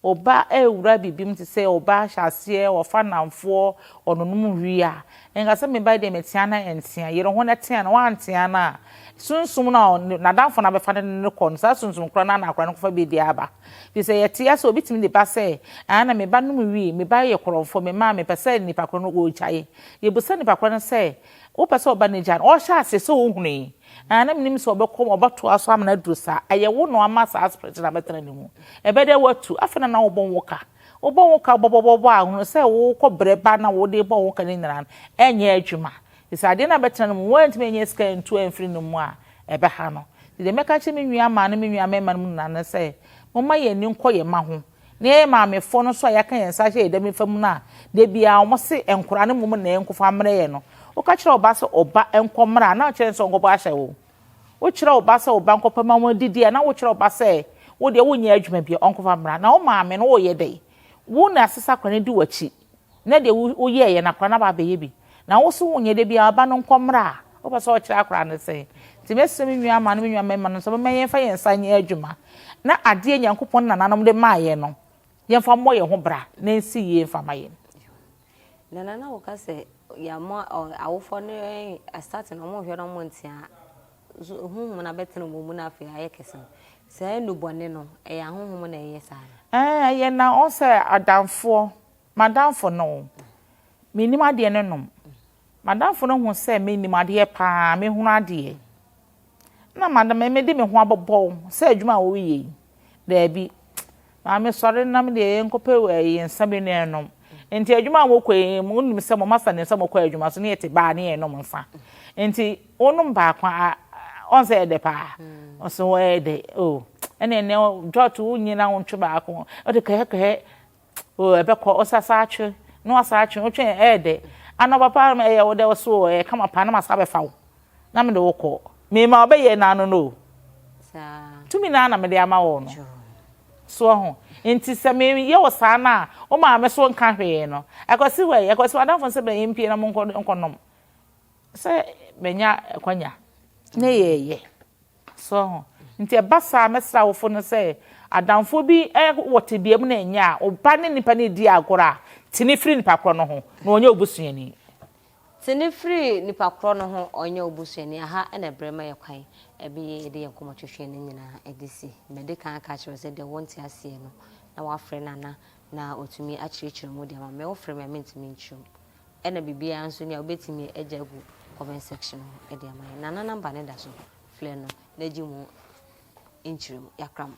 Ɔba rewura biribi mu te sɛ ɔba ahyɛ aseɛ, ɔfa nnamfoɔ, ɔnonom wii a, nka sɛ me ba yi deɛ metea no a ɛntea. Yere ho na tea no. Woantea no a, sunsum no a n'adamfo no abɛfa no de no kɔ no, saa sunsum korɔ no ara na akwadaa no kɔfa bi de aba. Firi sɛ yɛte ase, obi tumi de ba sɛ, Aa na me ba nom wii, me ba yɛ korɔmfoɔ, me mma mepɛ sɛ nipa korɔ no ɔgyae. Yɛbisa nipa korɔ no sɛ, Wopɛ sɛ ɔba no gyae no? Ɔhyɛ aseɛ sɛ ɔhunu yi, Aa na menim sɛ ɔbɛkɔ ɔbɛtoa so ama no aduru saa. Ɛyɛ wo na wama saa spirit no abɛtena ne mu. Ɛbɛyɛ dɛ woatu. Afei na na wobɔ wo ka. Wobɔ wo ka bɔbɔbɔbɔ a, hunu sɛ wokɔ brɛ ba na wode bɔ wo ka no nyinaa no, ɛnyɛ adwuma. Nti sɛ adeɛ no abɛtena ne mu, woantumi anya sika antu amfiri ne mu a, ɛbɛha no. Nti deɛ mɛka akyerɛ me nua mmaa ne me nua mmarima no mu nyinaa ne sɛ, momma yɛn ani nkɔ yɛn mma ho. Na yɛn maamefoɔ no nso a yɛaka yɛn nsa ahyɛ yɛn dam nifa mu no a, da biara wɔse nkwadaa no mmom na ɛnkɔfa mmrɛ yɛn no, woka kyerɛ wo ba sɛ ɔba nkɔ mmra a, na wokyerɛ no sɛ ɔnkɔbɔ ahyɛ wo. Wokyerɛ wo ba sɛ wo ba nkɔpɛ ma wɔadidi a, na wokyerɛ wo ba sɛ wo deɛ wonyɛ adwuma biara, ɔnkɔfa mmra. Na wo maame no woreyɛ dɛn? Wo na asesa akwadaa no di w'akyi. Na deɛ woyɛeɛ no akwadaa no aba abɛyɛ bi. Na wo nso wonyɛ da biara ba no nkɔ mmra a, wopɛ sɛ ɔkyerɛ akwadaa no sɛn? Nti mɛsrɛ me nua mmaa ne me nua mmarima no sɛ momma yɛmfa yɛn nsa nyɛ adwuma na adeɛ Nyankopɔn ne nananom de maa yɛn no, yɛmfa mmɔ yɛn ho bra na ɛnsi yie mfa mma yɛn. Nana na woka sɛ yɛama awofoɔ no starting no wɔn hwɛ na wɔn nte a honhom no abɛtena wɔn mu na afei ayɛ kɛse no saa nnubɔne no ɛyɛ ahonhom na ɛyɛ saa no. Ɛɛ ɛyɛ na ɔn sɛ adamfoɔ M'adamfo no, mennim adeɛ no nom. M'adamfo no hu sɛ menim adeɛ pa ara, mehunu adeɛ. Ɛna madam, mede me ho abobɔ wo sɛ adwuma a woreyɛ yi, daabi. Maame sɔre na me deɛ yɛnkɔpɛ ɛyi nsa bi na yɛnnom. Nti adwuma a mokɔ yi, monim sɛ mo masta nim sɛ mokɔ adwuma so ne yɛte baa ne yɛnom nsa. Nti wonom baako a, ɔn sɛ ɛdɛ paa. Ɔsɛ ɛyɛ dɛ, oh, ɛne ɛnɛ dwɔto wonyina wontwe baako, ɔde kɛhɛkɛhɛ. Oh ɛbɛkɔ, ɔsa saa twe na wasa atwe, wotwe ɛyɛ dɛ. Anɔpa paa no ɛyɛ wo dɛ ɔso o ɛyɛ kama paa na masa abɛfa wo na mede wo kɔ. Mema wobɛyɛ n'ano no o. Tumi no ara na mede ama wo no. So wahu? Nti sɛ meyɛ wo saa no a, wo maame so nka hwee no. Akwasi wɔ yi, Akwasi w'adamfo no sɛ bra yɛmpie na monkɔ nkɔnom. Sɛ manya akwanya na yɛyɛ. So ho? Nti ɛba saa a, mɛsrɛ awofo no sɛ, adamfoɔ bi wɔ tebea mu na ɛnyɛ a, wo ba ne nipa no redi agorɔ a, te no firi nipa korɔ no ho, na ɔnyɛ wo busuani. Te no firi nipa korɔ no ho, ɔnyɛ wo busuani. Aha na ɛbrɛ ma yɛ kwan ɛbeyɛ yɛde yɛn nkɔmmɔ twetwe no nyinaa de si. Madi kan aka akyerɛ wo sɛ deɛ wonte aseɛ no, na woafrɛ Nana na watumi akyerɛkyerɛ mu de ama me. Wofrɛ me a mentumi nkyerɛ mu. Ɛna biribiara nso ni a wobɛtumi agya agu comment section hɔ de ama yɛn. Nana number no da so, frɛ no na gye mu nkyerɛmu. Yɛakra mo.